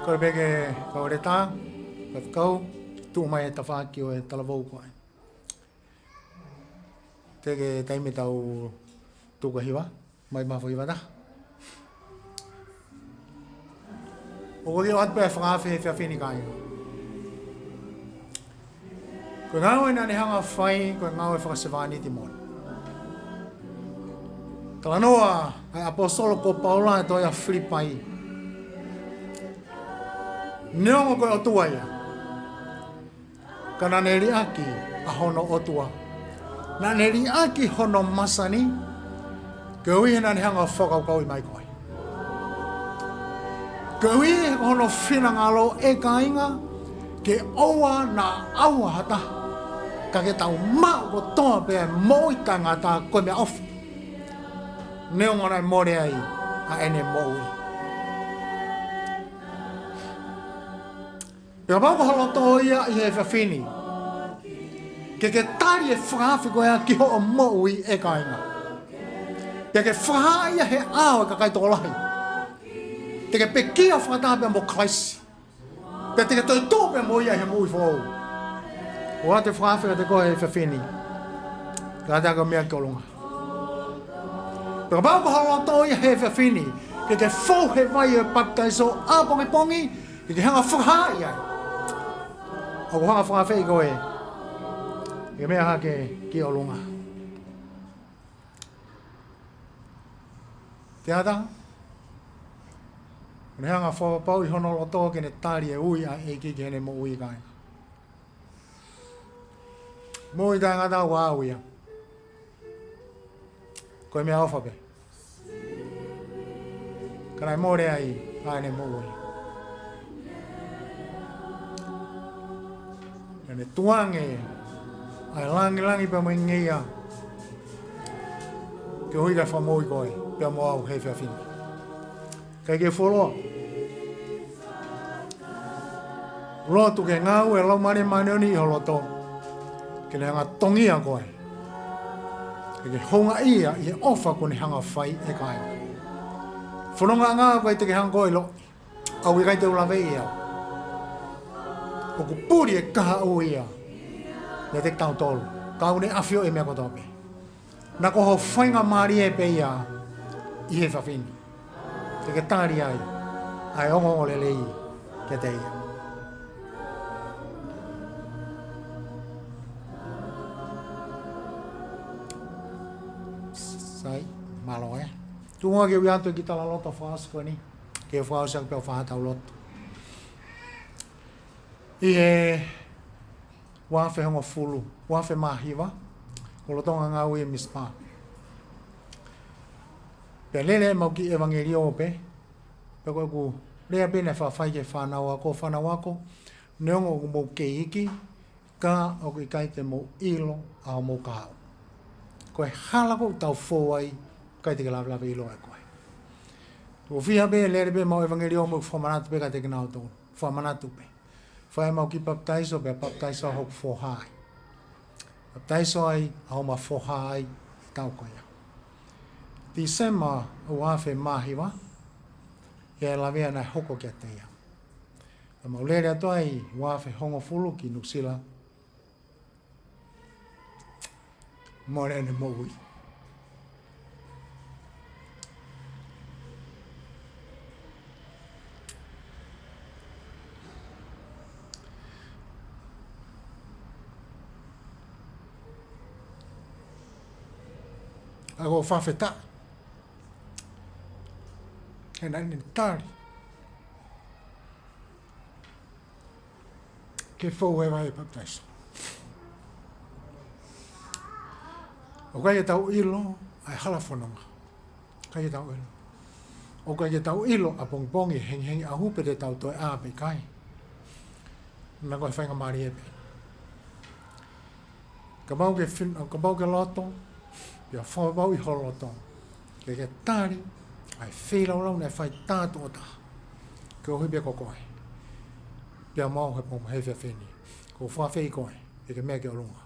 Kole pē ki he kau ʻeletā, kau faifekau, tuʻu mai he tafaʻaki ʻo e talavou ko ē. Teʻeki ke taimi ʻetau tuku e hiva, mai mafo hiva ta. ʻOku ou ʻoatu pē ʻa e fakaafe he efiafi ni, kāinga. Ko e ngāue naʻa ne hanga ʻo fai, ko e ngāue fakasevāniti moʻoni. Talanoa ʻa e ʻaposetolo ko Paula he tohi ʻa Filipai. Neongo ko e ʻOtua ia, ka naʻa ne liʻaki ʻa hono ʻOtua. Naʻa ne liʻaki hono masani, koeʻuhi he naʻa ne hanga ʻo fakakaukauʻi mai koe. Koeʻuhi he ko hono finangalo, ʻe kāinga, ke ʻoua naʻa ʻauha ha taha, ka ke tau maʻu kotoa pē ʻa e moʻui taʻengata ko e meʻaʻofa, neongo naʻe mole ai ʻa ʻene moʻui. Pea kapau ko ho loto ia ʻi he efiafi ni, Ke ke tali e fakaafe ko ia ki hoʻo moʻui, ʻe kāinga. Pea ke fakahā ia he ʻao ʻo e kakai tokolahi. Te ke pekia fakataha pea mo Kalaisi. Pea te ke toetuʻu pea mo ia he moʻui foʻou. ʻOatu e fakaafe kiate koe he efiafi ni. Kātaki ʻo meʻa ki ʻolunga. Pea kapau ko ho loto ia he efiafi ni, ke ke fou he vai ʻo e papitaiso ʻapongipongi, ke ke hanga ʻo fakahā ia. ʻOku ou hanga ʻo fakaafeʻi koe ke meʻa hake ki ʻolunga. Te ata, ne hanga ʻo fakapapauʻi hono loto ke ne tali e ui ʻa e ʻEiki ki heʻene moʻui, kāinga. Moʻui taʻengata ʻoku ʻaʻau ia. Ko e meʻaʻofa pē. Ka naʻe mole ai ʻa ʻene moʻui. Naʻa ne tukuange ʻa e langilangi pea mo e ngeia, koeʻuhi ke fakamoʻui koe pea mo au he efiafi ni. Kae ke fuoloa. Lotu ke ngāue e Laumālie Māʻoniʻoni ʻi ho loto, ke ne hanga ʻo tongia koe, ke ke houngaʻia ʻi he ʻofa kuo ne hanga ʻo fai, ʻe kāinga. Fononga ʻanga ʻoku ʻikai te ke hanga ʻo ʻiloʻi, ʻoku ʻikai te u laveʻi au. ʻOku puli e kahaʻu ia meiate kitautolu, ka ʻoku ne ʻafioʻi e meʻa kotoa pē. Naʻa ko ho faingamālie pē ia ʻi he efiafi ni ke ke tali ai ʻa e ongoongolelei kiate ia. Sai, mālō ē. Tuʻunga ke u ʻoatu e kiʻi talaloto fakaʻosi ko eni, ke fakaʻosi ʻaki pea u fai haʻatau lotu. ʻI he uaafe hongofulu, uaafe mā hiva, ko e lolotonga ngāue ʻi he Mizpah. Pea lele ʻemau kiʻi ʻevangeliō pē, pea ko ʻeku lea pē naʻe faʻa fai ki he fānau ako, fānau ako, neongo ʻoku mou kei iiki, ka ʻoku ʻikai te mou ʻilo ʻa hoʻomou kahaʻu. Ko e hala ʻoku tau fou ai, ʻikai te ke lavelave ʻiloa ʻe koe. Tuʻo fiha pē, lele pē ʻemau ʻevangeliō mo ʻeku fakamanatu pē kiate kinautolu. Fakamanatu pē. Fai ʻemau kiʻi papitaiso, pea papitaiso hoku foha ai. Papitaiso ai ʻa homa foha ai ʻi he taʻu ko ia. Tīsema uaafe mā hiva, ʻi he lavea naʻe hoko kiate ia. Pea mau lele atu ai uaafe hongofulu ki Nuʻusila. Mole ʻene moʻui. Ka ʻoku ou fakafetaʻi he naʻa ne tali ke fou he vai ʻo e papitaiso. ʻOku ʻikai ke tau ʻilo ʻa e hala fononga. ʻIkai ke tau ʻilo. ʻOku ʻikai ke tau ʻilo ʻapongipongi, hengihengi ʻaho pe te tau toe ʻā pe ʻikai. Naʻa ko e faingamālie pē. Kapau ke fin-, kapau ke loto, pea fakapapauʻi ho loto ke ke tali ʻa e feilaulau naʻe fai tā tuʻo taha, koeʻuhi pē ko koe pea mo au he pō, he efiafi ni. ʻOku ou fakaafeʻi koe ke ke meʻa ki ʻolunga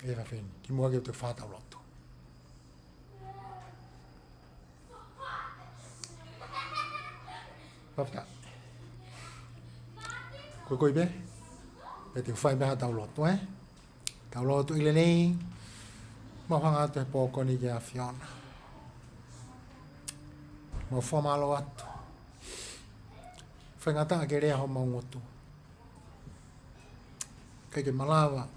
he efiafi ni, kimuʻa ke u toe fai haʻatau lotu. Fakafetaʻi. Ko e ko ia pē, pea te u fai pē haʻatau lotu, ē? Tau lotu ʻi he lelei, mau hanga atu he pō ko eni ki he ʻAfiona. Mau fakamālō atu. Faingataʻa ke lea homau ngutu. ʻIkai ke malava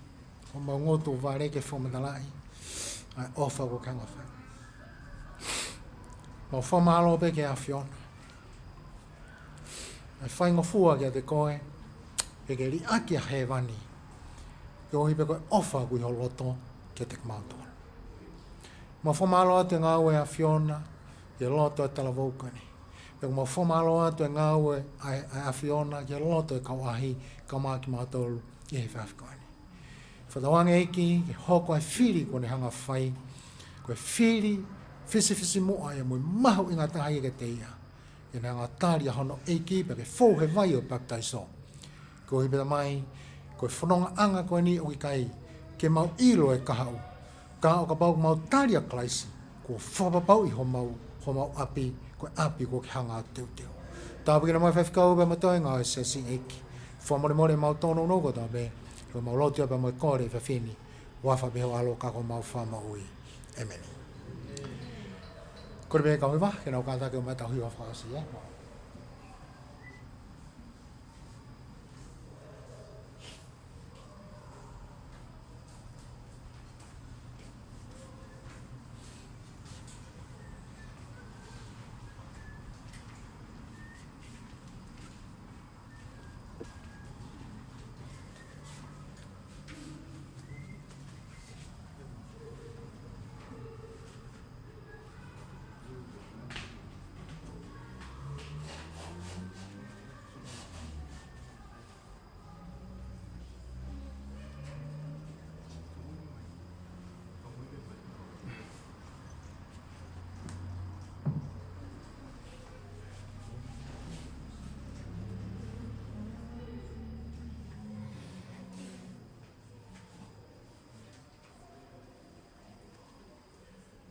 homau ngutu vale ke fakamatalaʻi ʻa e ʻofa kuo ke hanga ʻo fai. Mau fakamālō pē ki he ʻAfiona. ʻA e faingofua kiate koe, ke ke liʻaki ʻa hēvani, koeʻuhi pē ko e ʻofa ʻoku ʻi ho loto kiate kimautolu. Mau fakamālō atu he ngāue ʻa e ʻAfiona ʻi he loto ʻo e talavou ko eni. Pea mau fakamālō atu he ngāue ʻa e, ʻa e ʻAfiona ʻi he loto ʻo e kau ʻaʻahi, kae ʻumaʻā kimautolu ʻi he efiafi ko eni. Fakatauange ʻEiki ke hoko ʻa e fili kuo ne hanga ʻo fai ko e fili fisifisimuʻa ia mo e mahuʻinga taha ia kiate ia, ke ne hanga ʻo tali ʻa hono ʻEiki pea ke fou he vai ʻo e papitaiso. Koeʻuhi pē Tamai, ko e fonongaʻanga ko eni ʻoku ʻikai ke mau ʻilo e kahaʻu. Ka ʻo kapau ʻoku mau tali ʻa Kalaisi, kuo fakapapauʻi homau, homau ʻapi, ko e ʻapi kuo ke hanga ʻo teuteu. Tāpuekina mai e faifekau pea mo e toenga ʻo e siasi, ʻEiki. Fakamolemole ʻemau tōnounou kotoa pē, ko ʻemau lotu ia pea mo e kole he efiafi ni, huafa pē ho ʻAlo ka ko homau Fakamoʻui. ʻĒmeni. Kole pē kau hiva ke nau kātaki ʻo ʻomai ʻetau hiva fakaʻosi, ē?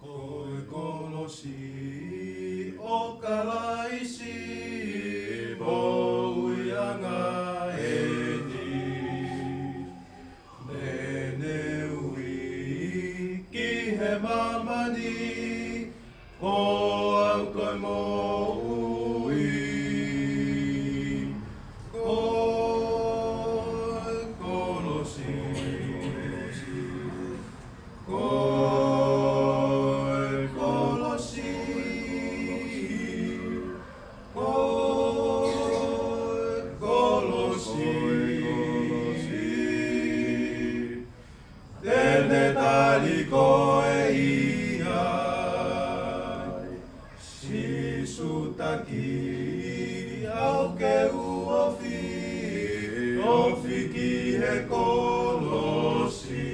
Ko e kolosi ʻo Kalaisi, moʻuiʻanga ʻeni, naʻa ne ui ki he māmani, ko au ko e moʻui. Ko e kolosi, ko e kolosi, ko e kolosi, te ne tali koe ia. Sīsū taki au ke u ofi, ofi ki he kolosi.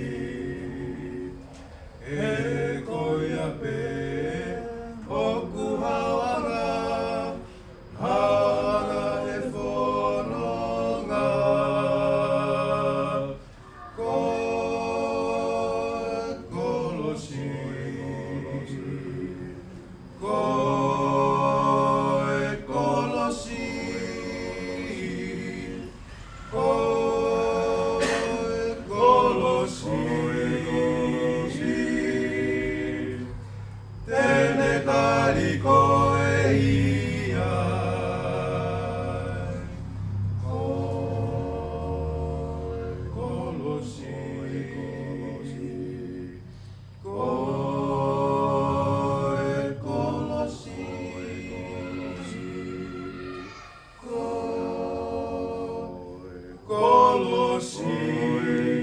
He ko ia pē hoku haoʻanga, haoʻanga he fononga. Ko e kolosi, ko e kolosi, ko e kolosi, te ne tali koe ia. Ko e kolosi, ko e kolosi, ko e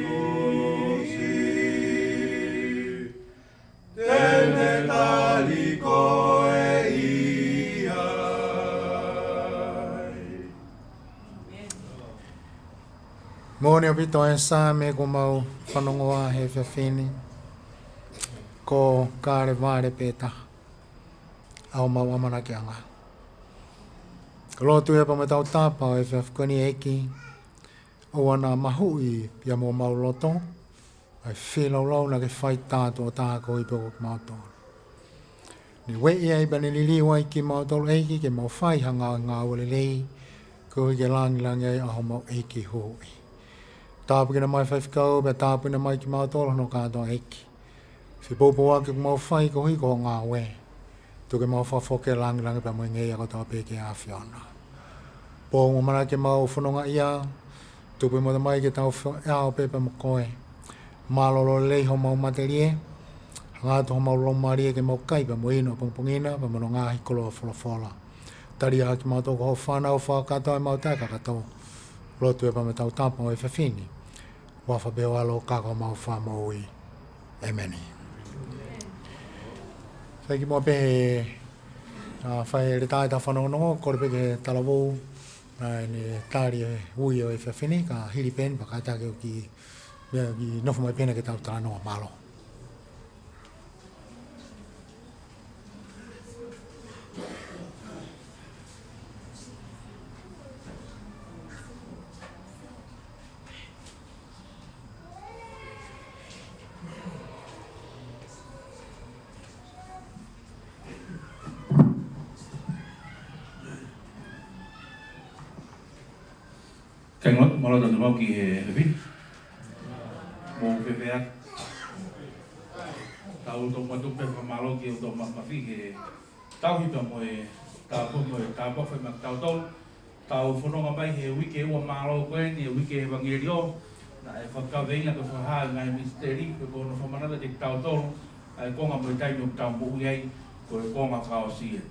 kolosi, te ne tali koe ia. Moʻoni ʻaupito e Saame kuo mau fanongoa he efiafi ni, ko Kalevale pē taha ʻa homau ʻamanakiʻanga. Ko e lotu ia pea mo e tautapa ʻo e efiafi ko eni, ʻEiki, ʻoua naʻa mahuʻi ia mei homau loto ʻa e feilaulau naʻa ke fai taʻatoʻa koeʻuhi pē ko kimautolu. Ne ueʻi ai pea ne liliu ai kimautolu, ʻEiki, ke mau fai ha ngā-, ngāue lelei, koeʻuhi ke langilangiʻia ai ʻa homau ʻEiki Huhuʻi. Tāpuekina mai e faifekau, pea tāpuekina mai kimautolu hono kātoa, ʻEiki. Fie poupou ʻaki ʻoku mau fai koeʻuhi ko hoʻo ngāue. Tuku ke mau fakafoki e langilangi pea mo e ngeia kotoa pē ki he ʻAfiona. Pea ʻoku mau ʻamanaki ke mau fononga ia, tupu mo tamai ke tau fo-, ʻaho pē pea mo koe. Mālōlō lelei homau matelie, hanga atu homau laumālie ke mau kai pea mo inu ʻapongipongi na, pea mo hono ngaahi koloa folofola. Tali ʻaki kimautolu ko hoʻo fānau, fakakakato ʻemau taʻekakato. Lotu ia pea mo e tautapa ʻo e efiafi ni, huafa pē ho ʻAlo ka ko homau Fakamoʻui. ʻĒmeni. Sai, kimuʻa pea, ā, fai e leta ʻetau fanongonongo, kole pē ki he talavou naʻa ne tali e ui ʻo e efiafi ni, ka hili pē eni pea kātaki ʻo kiʻi, meʻa kiʻi nofo mai pē eni ke tau talanoa. Mālō. Tengok, mālō atu ʻaupito ki he efiafi ni. Mou fēfē atu? Tau tomuʻa tuku pē fakamālō ki he ʻOtua Māfimafi he tauhi pea mo e tāpuaki, mo e tāpuaki fai maʻa kitautolu. Tau fononga mai he uike ua mālō ko eni, he uike ʻevangeliō. Naʻe fakakaveinga ko e fakahā e ngaahi misiteli, pea ko hono fakamanatu kiate kitautolu ʻa e konga mo e taimi ʻoku tau moʻui ai, ko e konga fakaʻosi ē.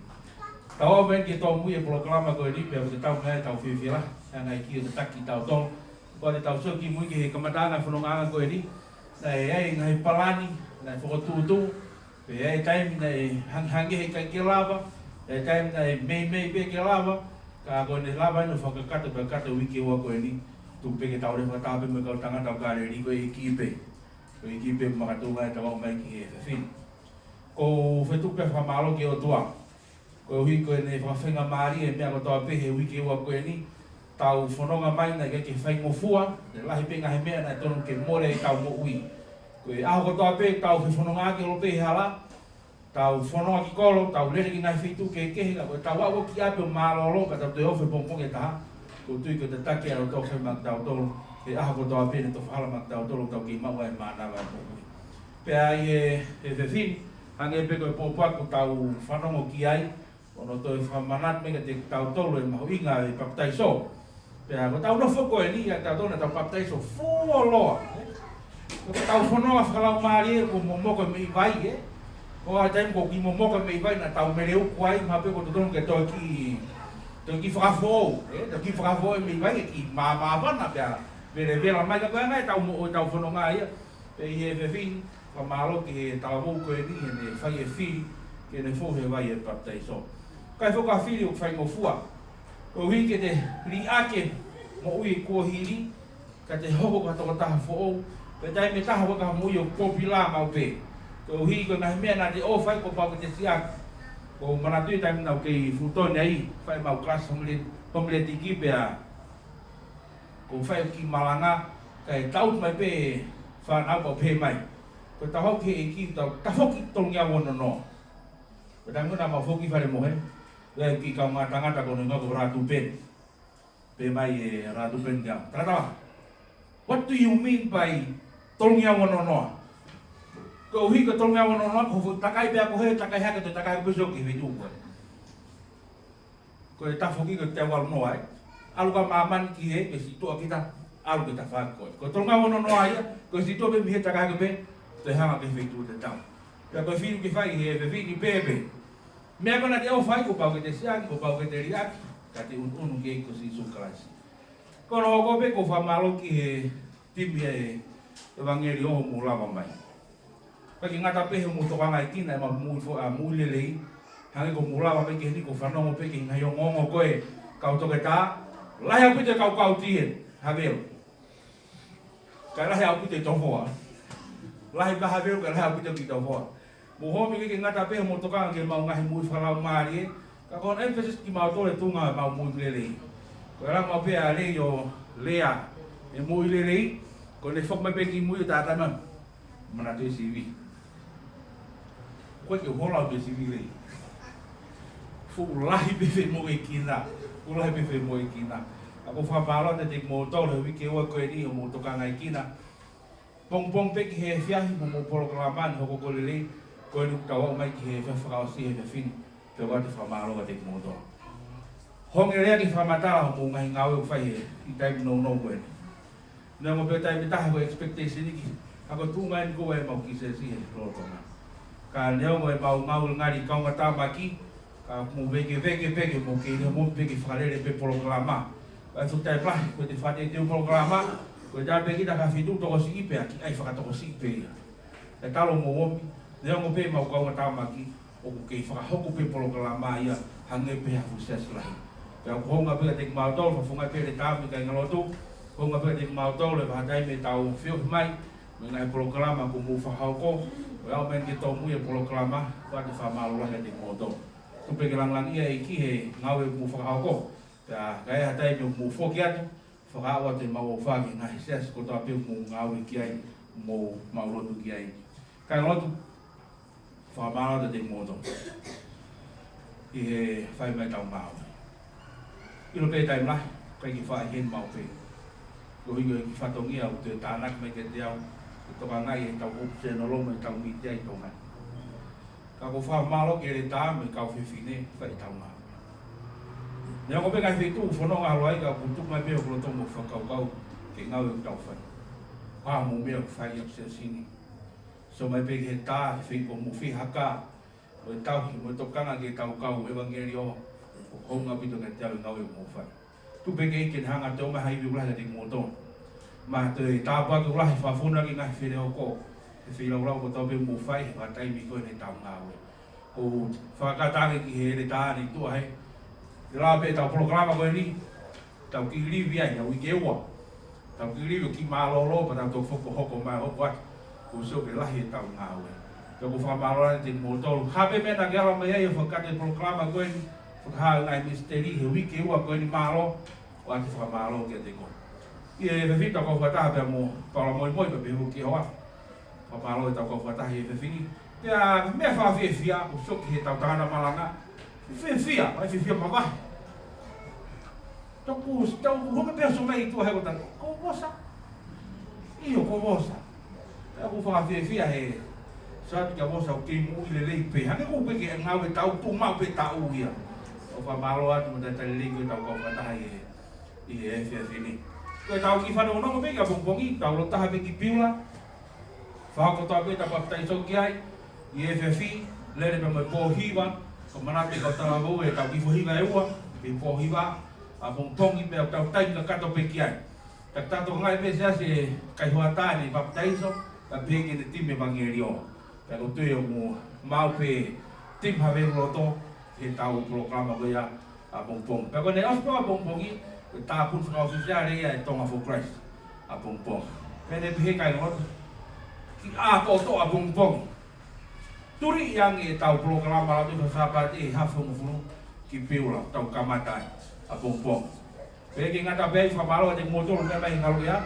Tau ō mai ki he tōmui e polokalama ko eni, pea ko e tau mai tau fiefia, ʻa e ngaahi kiʻi tataki kitautolu. Ko ʻetau sio ki mui ki he kamataʻanga e fonongaʻanga ko eni, naʻe ʻi ai e ngaahi palani naʻe fokotuʻutuʻu, pea ʻi ai e taimi naʻe hang-, hangē he ʻikai ke lava, ʻi ai e taimi naʻe meimei pē ke lava, ka ko ʻene lava ʻene fakakakato pē kakato e uike ua ko eni, tuku pē ke tau lea fakataha pē mo e kau tangata ʻo Kāleli ko e ʻEiki pē. Ko e ʻEiki pē makatuʻunga ʻetau aʻu mai ki he efiafi ni. ʻOku ou fetuku pē fakamālō ki he ʻOtua. Koeʻuhi ko ʻene fakafaingamālie e meʻa kotoa pē he uike ua ko eni, tau fononga mai naʻe ʻikai ke faingofua, naʻe lahi pē ngaahi meʻa naʻe tonu ke mole ʻi heʻetau moʻui. Ko e ʻaho kotoa pē, tau fefonongaʻaki holo pē he hala, tau fononga ki kolo, tau lele ki he ngaahi feituʻu kehekehe, ka ko ʻetau aʻu ki ʻapi ʻo mālōlō, ka tau toe ofi pongipongi ʻe taha, ʻoku ou tui ko e tataki ʻa e ʻOtua ʻoku fai maʻa kitautolu, he ʻaho kotoa pē naʻe tofa hala maʻa kitautolu, tau kei maʻu ai e mānava e moʻui. Pea ʻi he, he efiafi ni, hangē pē ko e pōpoaki ʻoku tau fanongo ki ai, ʻo hono toe fakamanatu mai kiate kitautolu e mahuʻinga e papitaiso. Pea ko ʻetau nofo ko eni, ʻa kitautolu naʻa tau papitaiso fuoloa. Ko ʻetau fononga fakalaumālie ʻoku momoko mei vai, ē. Ko e taimi ʻoku momoko mei vai naʻa tau meleuku ai, mahalo pē ʻoku totonu ke toe kiʻi, toe kiʻi fakafoʻou, ē. Toe kiʻi fakafoʻou mei vai, kiʻi māmāvana pea velevela mai ka ko e anga ʻetau mo-, ʻetau fononga ia. Pea ʻi he efiafi ni, fakamālō ki he talavou ko eni, heʻene fai e fili, ke ne fou he vai e papitaiso. Ka ʻi he foki ʻa e fili ʻoku faingofua. Koeʻuhi ke te liʻaki e moʻui kuo hili, ka te hoko ko ha tokotaha foʻou, pea taimi ʻe taha ʻoku ʻikai ko ha moʻui ʻoku pōpula maʻu pē. Koeʻuhi ko e ngaahi meʻa naʻa te ʻofa ai kuo pau ke te siʻaki. ʻOku ou manatuʻi taimi naʻa ku kei fuʻu tone ai, fai ʻemau kalasi homile-, homiletiki pea ʻoku ou fai e kiʻi malanga, kae tau mai pē fānau pea u pehē mai. Ko ʻetau haʻu ki he ʻEiki ʻoku tau tafoki tolungeau ono noa. Ko e taimi naʻa mau foki ki fale mohe, ʻi ai e kiʻi kaungā tangata ko hono hingoa ko Ratu Peni. Pehē mai ʻe Ratu Peni kia, "Takataha, what do you mean by tolungeau ono noa?" Koeʻuhi ko e tolungeau ono noa, ko hoʻo takai pē ʻaho ko ē, takai hake, toe takai hake pē ʻo sio ki he feituʻu ko ē. Ko e tafoki ko e teau valu noa ē. ʻAlu ki māmani ki hē, ke situʻa kita, ʻalu ki tafaʻaki ko ē. Ko e tolungeau ono noa ia, ko e situʻa pē mei hē, takai hake pē, toe hanga ki he feituʻu te tau. Pea ko e fili ʻoku ke fai he efiafi ni pē pē. Meʻa ko ē naʻa te ʻofa ai kuo pau ke te siʻaki, kuo pau ke te liʻaki, ka te ʻunuʻunu ki he ʻEiki ko Sīsū Kalaisi. Ko hono hoko pē ʻoku ou fakamālō ki he timi ʻa e ʻevangeliō hoʻomou lava mai. ʻIkai ke ngata pē he mou tokangaekina ʻemau moʻui fo-, ʻa, moʻui lelei. Hangē ko hoʻomou lava mai ki heni ʻoku ou fanongo pē ki he ngaahi ongoongo ko ē kau toketā. Lahi ʻaupito e kau kauti ē, Havelu. Kae lahi ʻaupito e tofoa. Lahi pē Havelu, kae lahi ʻaupito e kiʻi tofoa. Mou ō mai ʻikai ke ngata pē he mou tokanga ki heʻemau ngaahi moʻui fakalaumālie. Ka ko hono emphasis kimautolu e tuʻunga ʻemau moʻui lelei. Ko e lau maʻu pē ʻa e lei ʻo Lea, e moʻui lelei, ko ʻene foki mai pē ki mui ʻo tātā mai. Manatuʻi e sivi. Ko e ke hola pē sivi lei. Fuʻu lahi pē femoʻuekina. Fuʻu lahi pē femoʻuekina. ʻOku ou fakamālō atu kiate kimoutolu he uike ua ko eni hoʻomou tokangaekina. Pongipongi pē ki he efiafi mo hoʻomou polokalama ni hoko ko ē lelei, ko eni ʻoku tau aʻu mai ki he efiafi fakaʻosi he efiafi ni. Pea ʻoku ou fakamālō atu kiate kimoutolu. Honge lea ke fakamatala hoʻomou ngaahi ngāue ʻoku fai he, ʻi he taimi nounou ko eni. Neongo pē taimi ʻe taha ko e expectation ʻi he, ka ko e tuʻunga eni ko ē ʻemau kiʻi siasi he lolotonga. Ka neongo ʻemau ngāue ngali kaungātāmaki, ka mou vēkeveke pē ke mou kei lea mo pē ke fakalele pē polokalama. Ka ʻi he fuʻu taimi lahi, ko ʻete fakateuteu polokalama, ko e taimi pē kita ka fitu tokosiʻi pē, ʻa e kiʻi ʻai fakatokosiʻi pē ia. Kae talu hoʻomou ō mai, neongo pē ʻemau kaungātāmaki, ʻoku kei fakahoko pē polokalama ia, hangē pē ha fuʻu siasi lahi. Pea ʻoku ou hounga pē kiate kimautolu, fakafofongaʻi pē ʻa e lētā mo e kāingalotu, hounga pē kiate kimautolu, he vahaʻa taimi ʻe tau feohi mai, mo e ngaahi polokalama kuo mou fakahoko, ʻo aʻu mai ki he tōmui e polokalama, ʻoku ou fakamālō lahi kiate kimoutolu. Tuku pē ke langilangiʻia e ʻEiki he ngāue ʻoku mou fakahoko. Pea ka ʻi ai ha taimi ʻoku mou foki atu, fakaaʻu atu ʻemau ʻofa ki he ngaahi siasi kotoa pē ʻoku mou ngāue ki ai, mou maʻulotu ki ai. Kāingalotu, fakamālō atu kiate kimoutolu ʻi he fai mai ʻetau ngāue. ʻIlo pē taimi lahi, ʻikai ke fai heni maʻu pē. Ko e ʻuhinga ki he fatongia ʻoku toe tānaki mai kiate au, ʻo tokangaʻi ʻetau ʻopisenolo mo ʻetau mītia ʻi Tonga. Ka ʻoku ou fakamālō ki he heletā mo e kau fefine, fai ʻetau ngāue. Neongo pē ngaahi feituʻu fononga ʻalu ai ka ʻoku tuku mai pē hoku loto mo e fakakaukau ki he ngāue ʻoku tau fai. Ko e hā hoʻomou meʻa ʻoku fai ʻi he siasi ni? Sio mai pē ki he tā, he feituʻu mou fihaka, mo e tauhi, mo e tokanga ki heʻetau kau ʻevangeliō, ʻoku hounga ʻaupito kiate au e ngāue ʻoku mou fai. Tuku pē ke ʻi ai ke ne hanga ʻo toe ʻomai ha ivi ʻoku lahi kiate kimoutolu. Mo e toe tāpuaki ʻoku lahi fafuna ki he ngaahi feleoko, he feilaulau kotoa pē ʻoku mou fai, he vahaʻataimi ko eni ʻetau ngāue. ʻOku ou fakakata ange ki he heletā ni tuʻa he. Ke lava pē ʻetau polokalama ko eni, tau kiʻi livi ai, ʻa e uike ua. Tau kiʻi livi ʻo kiʻi mālōlō, pea tau toki hokohoko mai hoko atu. ʻOku ou sio ki he lahi ʻetau ngāue. Pea ʻoku ou fakamālō atu kiate kimoutolu. Ha meʻa naʻa ke ala mai ai ʻo fakakata e polokalama ko eni, fakahā e ngaahi misiteli he uike ua ko eni, mālō, ʻoatu e fakamālō kiate koe. ʻI he efiafi ni tau kau fakataha pea mo Paula Moimoi pea pehē ki he hoa. Fakamālō ʻetau kau fakataha he efiafi ni. Pea meʻa fakafiefia, ʻoku ou sio ki heʻetau tangata malanga. Fiefia, ʻa e fiefia mavahe. Toku, tau hoko pē ʻo sio mai ʻi tuʻa he ko e tangata. Ko Vosa. ʻIo, ko Vosa. Pea ʻoku ou fakafiefia he sio atu kia Vosa ʻoku kei moʻui lelei pē. Hangē ʻoku pehē ke ngāue taʻu, tuʻu maʻu pē taʻu ia. ʻOku ou fakamālō atu mo talitali lelei ko ʻetau kau fakataha ʻi he, ʻi he efiafi ni. Ko ʻetau kiʻi fanongonongo pē ki ʻapongipongi, tau lotu taha pē ki Piula. Fakahoko atu pē ʻetau papitaiso ki ai, ʻi he efiafi, lele pē mo e pō hiva, ko e manatu ʻa e kau talavou ʻetau kiʻi foʻi hiva ʻe ua, ki he pō hiva, ʻapongipongi pea ʻoku tau taimi kakato pē ki ai. Tau tokangaʻi pē siasi e kaihoa tā ni papitaiso, pea pehē ki he timi ʻevangeliō. Pea ʻoku ou tui ʻoku maʻu pē timi Havelu Loto, heʻetau polokalama ko ia, ʻapongipongi. Pea ko ʻene ʻosi pē ʻapongipongi, ko e tāpuni fakaʻofisiale ia ʻa e Tonga for Christ, ʻapongipongi. Pea ne pehē kae loto, kiʻi ʻā poto ʻapongipongi. Tuli ange ʻetau polokalama Lotu Faka-Sāpate ʻi he hafe hongofulu ki Piula, tau kamata ai, ʻapongipongi. Pea ʻikai ngata pē ai, fakamālō atu kiate kimoutolu meʻa mai ngalo ia,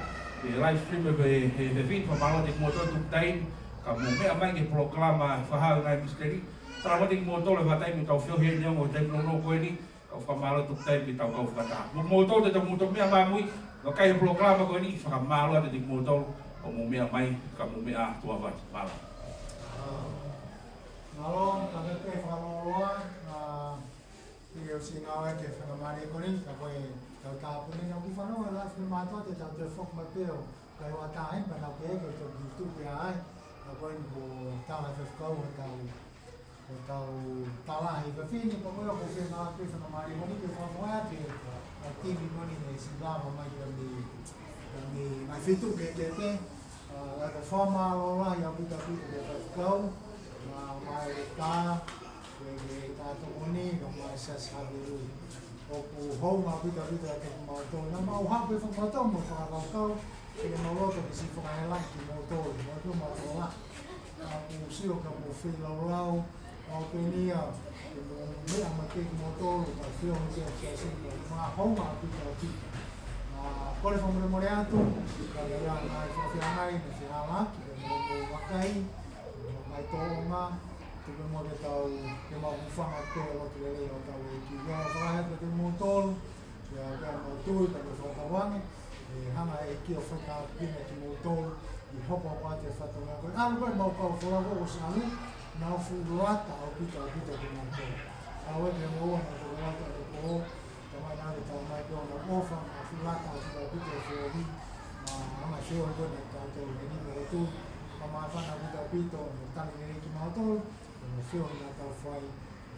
he live stream ʻi he, he, he feed, fakamālō atu kiate kimoutolu tuku taimi, ka mou meʻa mai ki he polokalama fakahā e ngaahi misiteli, tala atu kiate kimoutolu e vahaʻataimi ʻoku tau feohi ai neongo e taimi nounou ko eni, ka ʻoku fakamālō tuku taimi ki heʻetau kau fakataha. Mo kimoutolu te tau moutolu meʻa mai mui, vakai he polokalama ko eni, fakamālō atu kiate kimoutolu, ʻoku mou meʻa mai, ka mou meʻa tuʻa ʻofa atu. Mālō. Mālō, ka ke pē fakamālō, ʻa, ʻi he ʻosi ngāue ki he faingamālie ko eni, ka ko e tau tāpuni, naʻa ku fanongo la fili mātou te tau toe foki mai pē ʻo kaihoa tā heni, pea naʻa ku pehē ke u toki tuku ia ai, ka ko eni ko e tala e faifekau, ko e tau, ko e tau tala he efiafi ni, pea ko ia ʻoku ou fie ngāue pē faingamālie ko eni ke fakafoʻou atu e timi ko eni ne ʻosi lava mai kia mei, kia mei, mei he feituʻu kehekehe, ʻa, ʻoku ou fakamālō lahi ʻaupito ʻaupito ki he faifekau, ʻa, mo e tā, ke, ke tā tokoni, ka mo e siasi Havelu. ʻOku hounga ʻaupito ʻaupito kiate kimautolu. Naʻa mau haʻu pē fakamatau mo fakakaukau, ke mau loto ke siʻi fakahela kimoutolu, mo ʻoku mau tola. ʻOku ou sio ka mou feilaulau, ʻa, ʻo pehē ni ia, ke mou meʻa mai kiate kimoutolu, ka fio mo ke siasi, ka mau hounga ʻaupito ʻaupito. ʻA, kole fakamolemole atu, ka ʻi ai ha ngaahi feohi ʻa e ngaahi, ne fehalaki, ke mou, mou vakai, mou mai tōʻonga, Tuku muʻa ke tau, ke mau hūfanga pē ʻi he lotu lelei ʻa hotau ʻEiki. ʻOku ou fakahā atu kiate kimoutolu, ʻa ia ʻoku mau tui, pea ʻoku fakatauange, ʻe hanga ʻe he ʻEiki ʻo fakatāpui kimoutolu, ʻi he hokohoko atu e fatongia ko ē. ʻAlu ko ē ʻemau kau folau ko ē ʻosi ʻalu, naʻa nau fuʻu lata ʻaupito ʻaupito kimoutolu. ʻAlu ē ke mau ʻoua naʻa tau lata ʻaupito, Tamai, naʻa ke tau mai pē ʻo nau ʻofa, naʻa nau fuʻu lata ʻaupito ʻaupito e feohi, ʻa, ʻa e feohi ko ē naʻa tau tau eni mo tu, ka mau fana ʻaupito ʻaupito, mo tali lelei kimautolu, mo e feohi naʻa tau fai,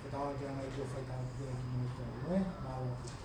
ke tau ʻai ke ʻanai ke fai tau ke kimautolu, ē? Mālō.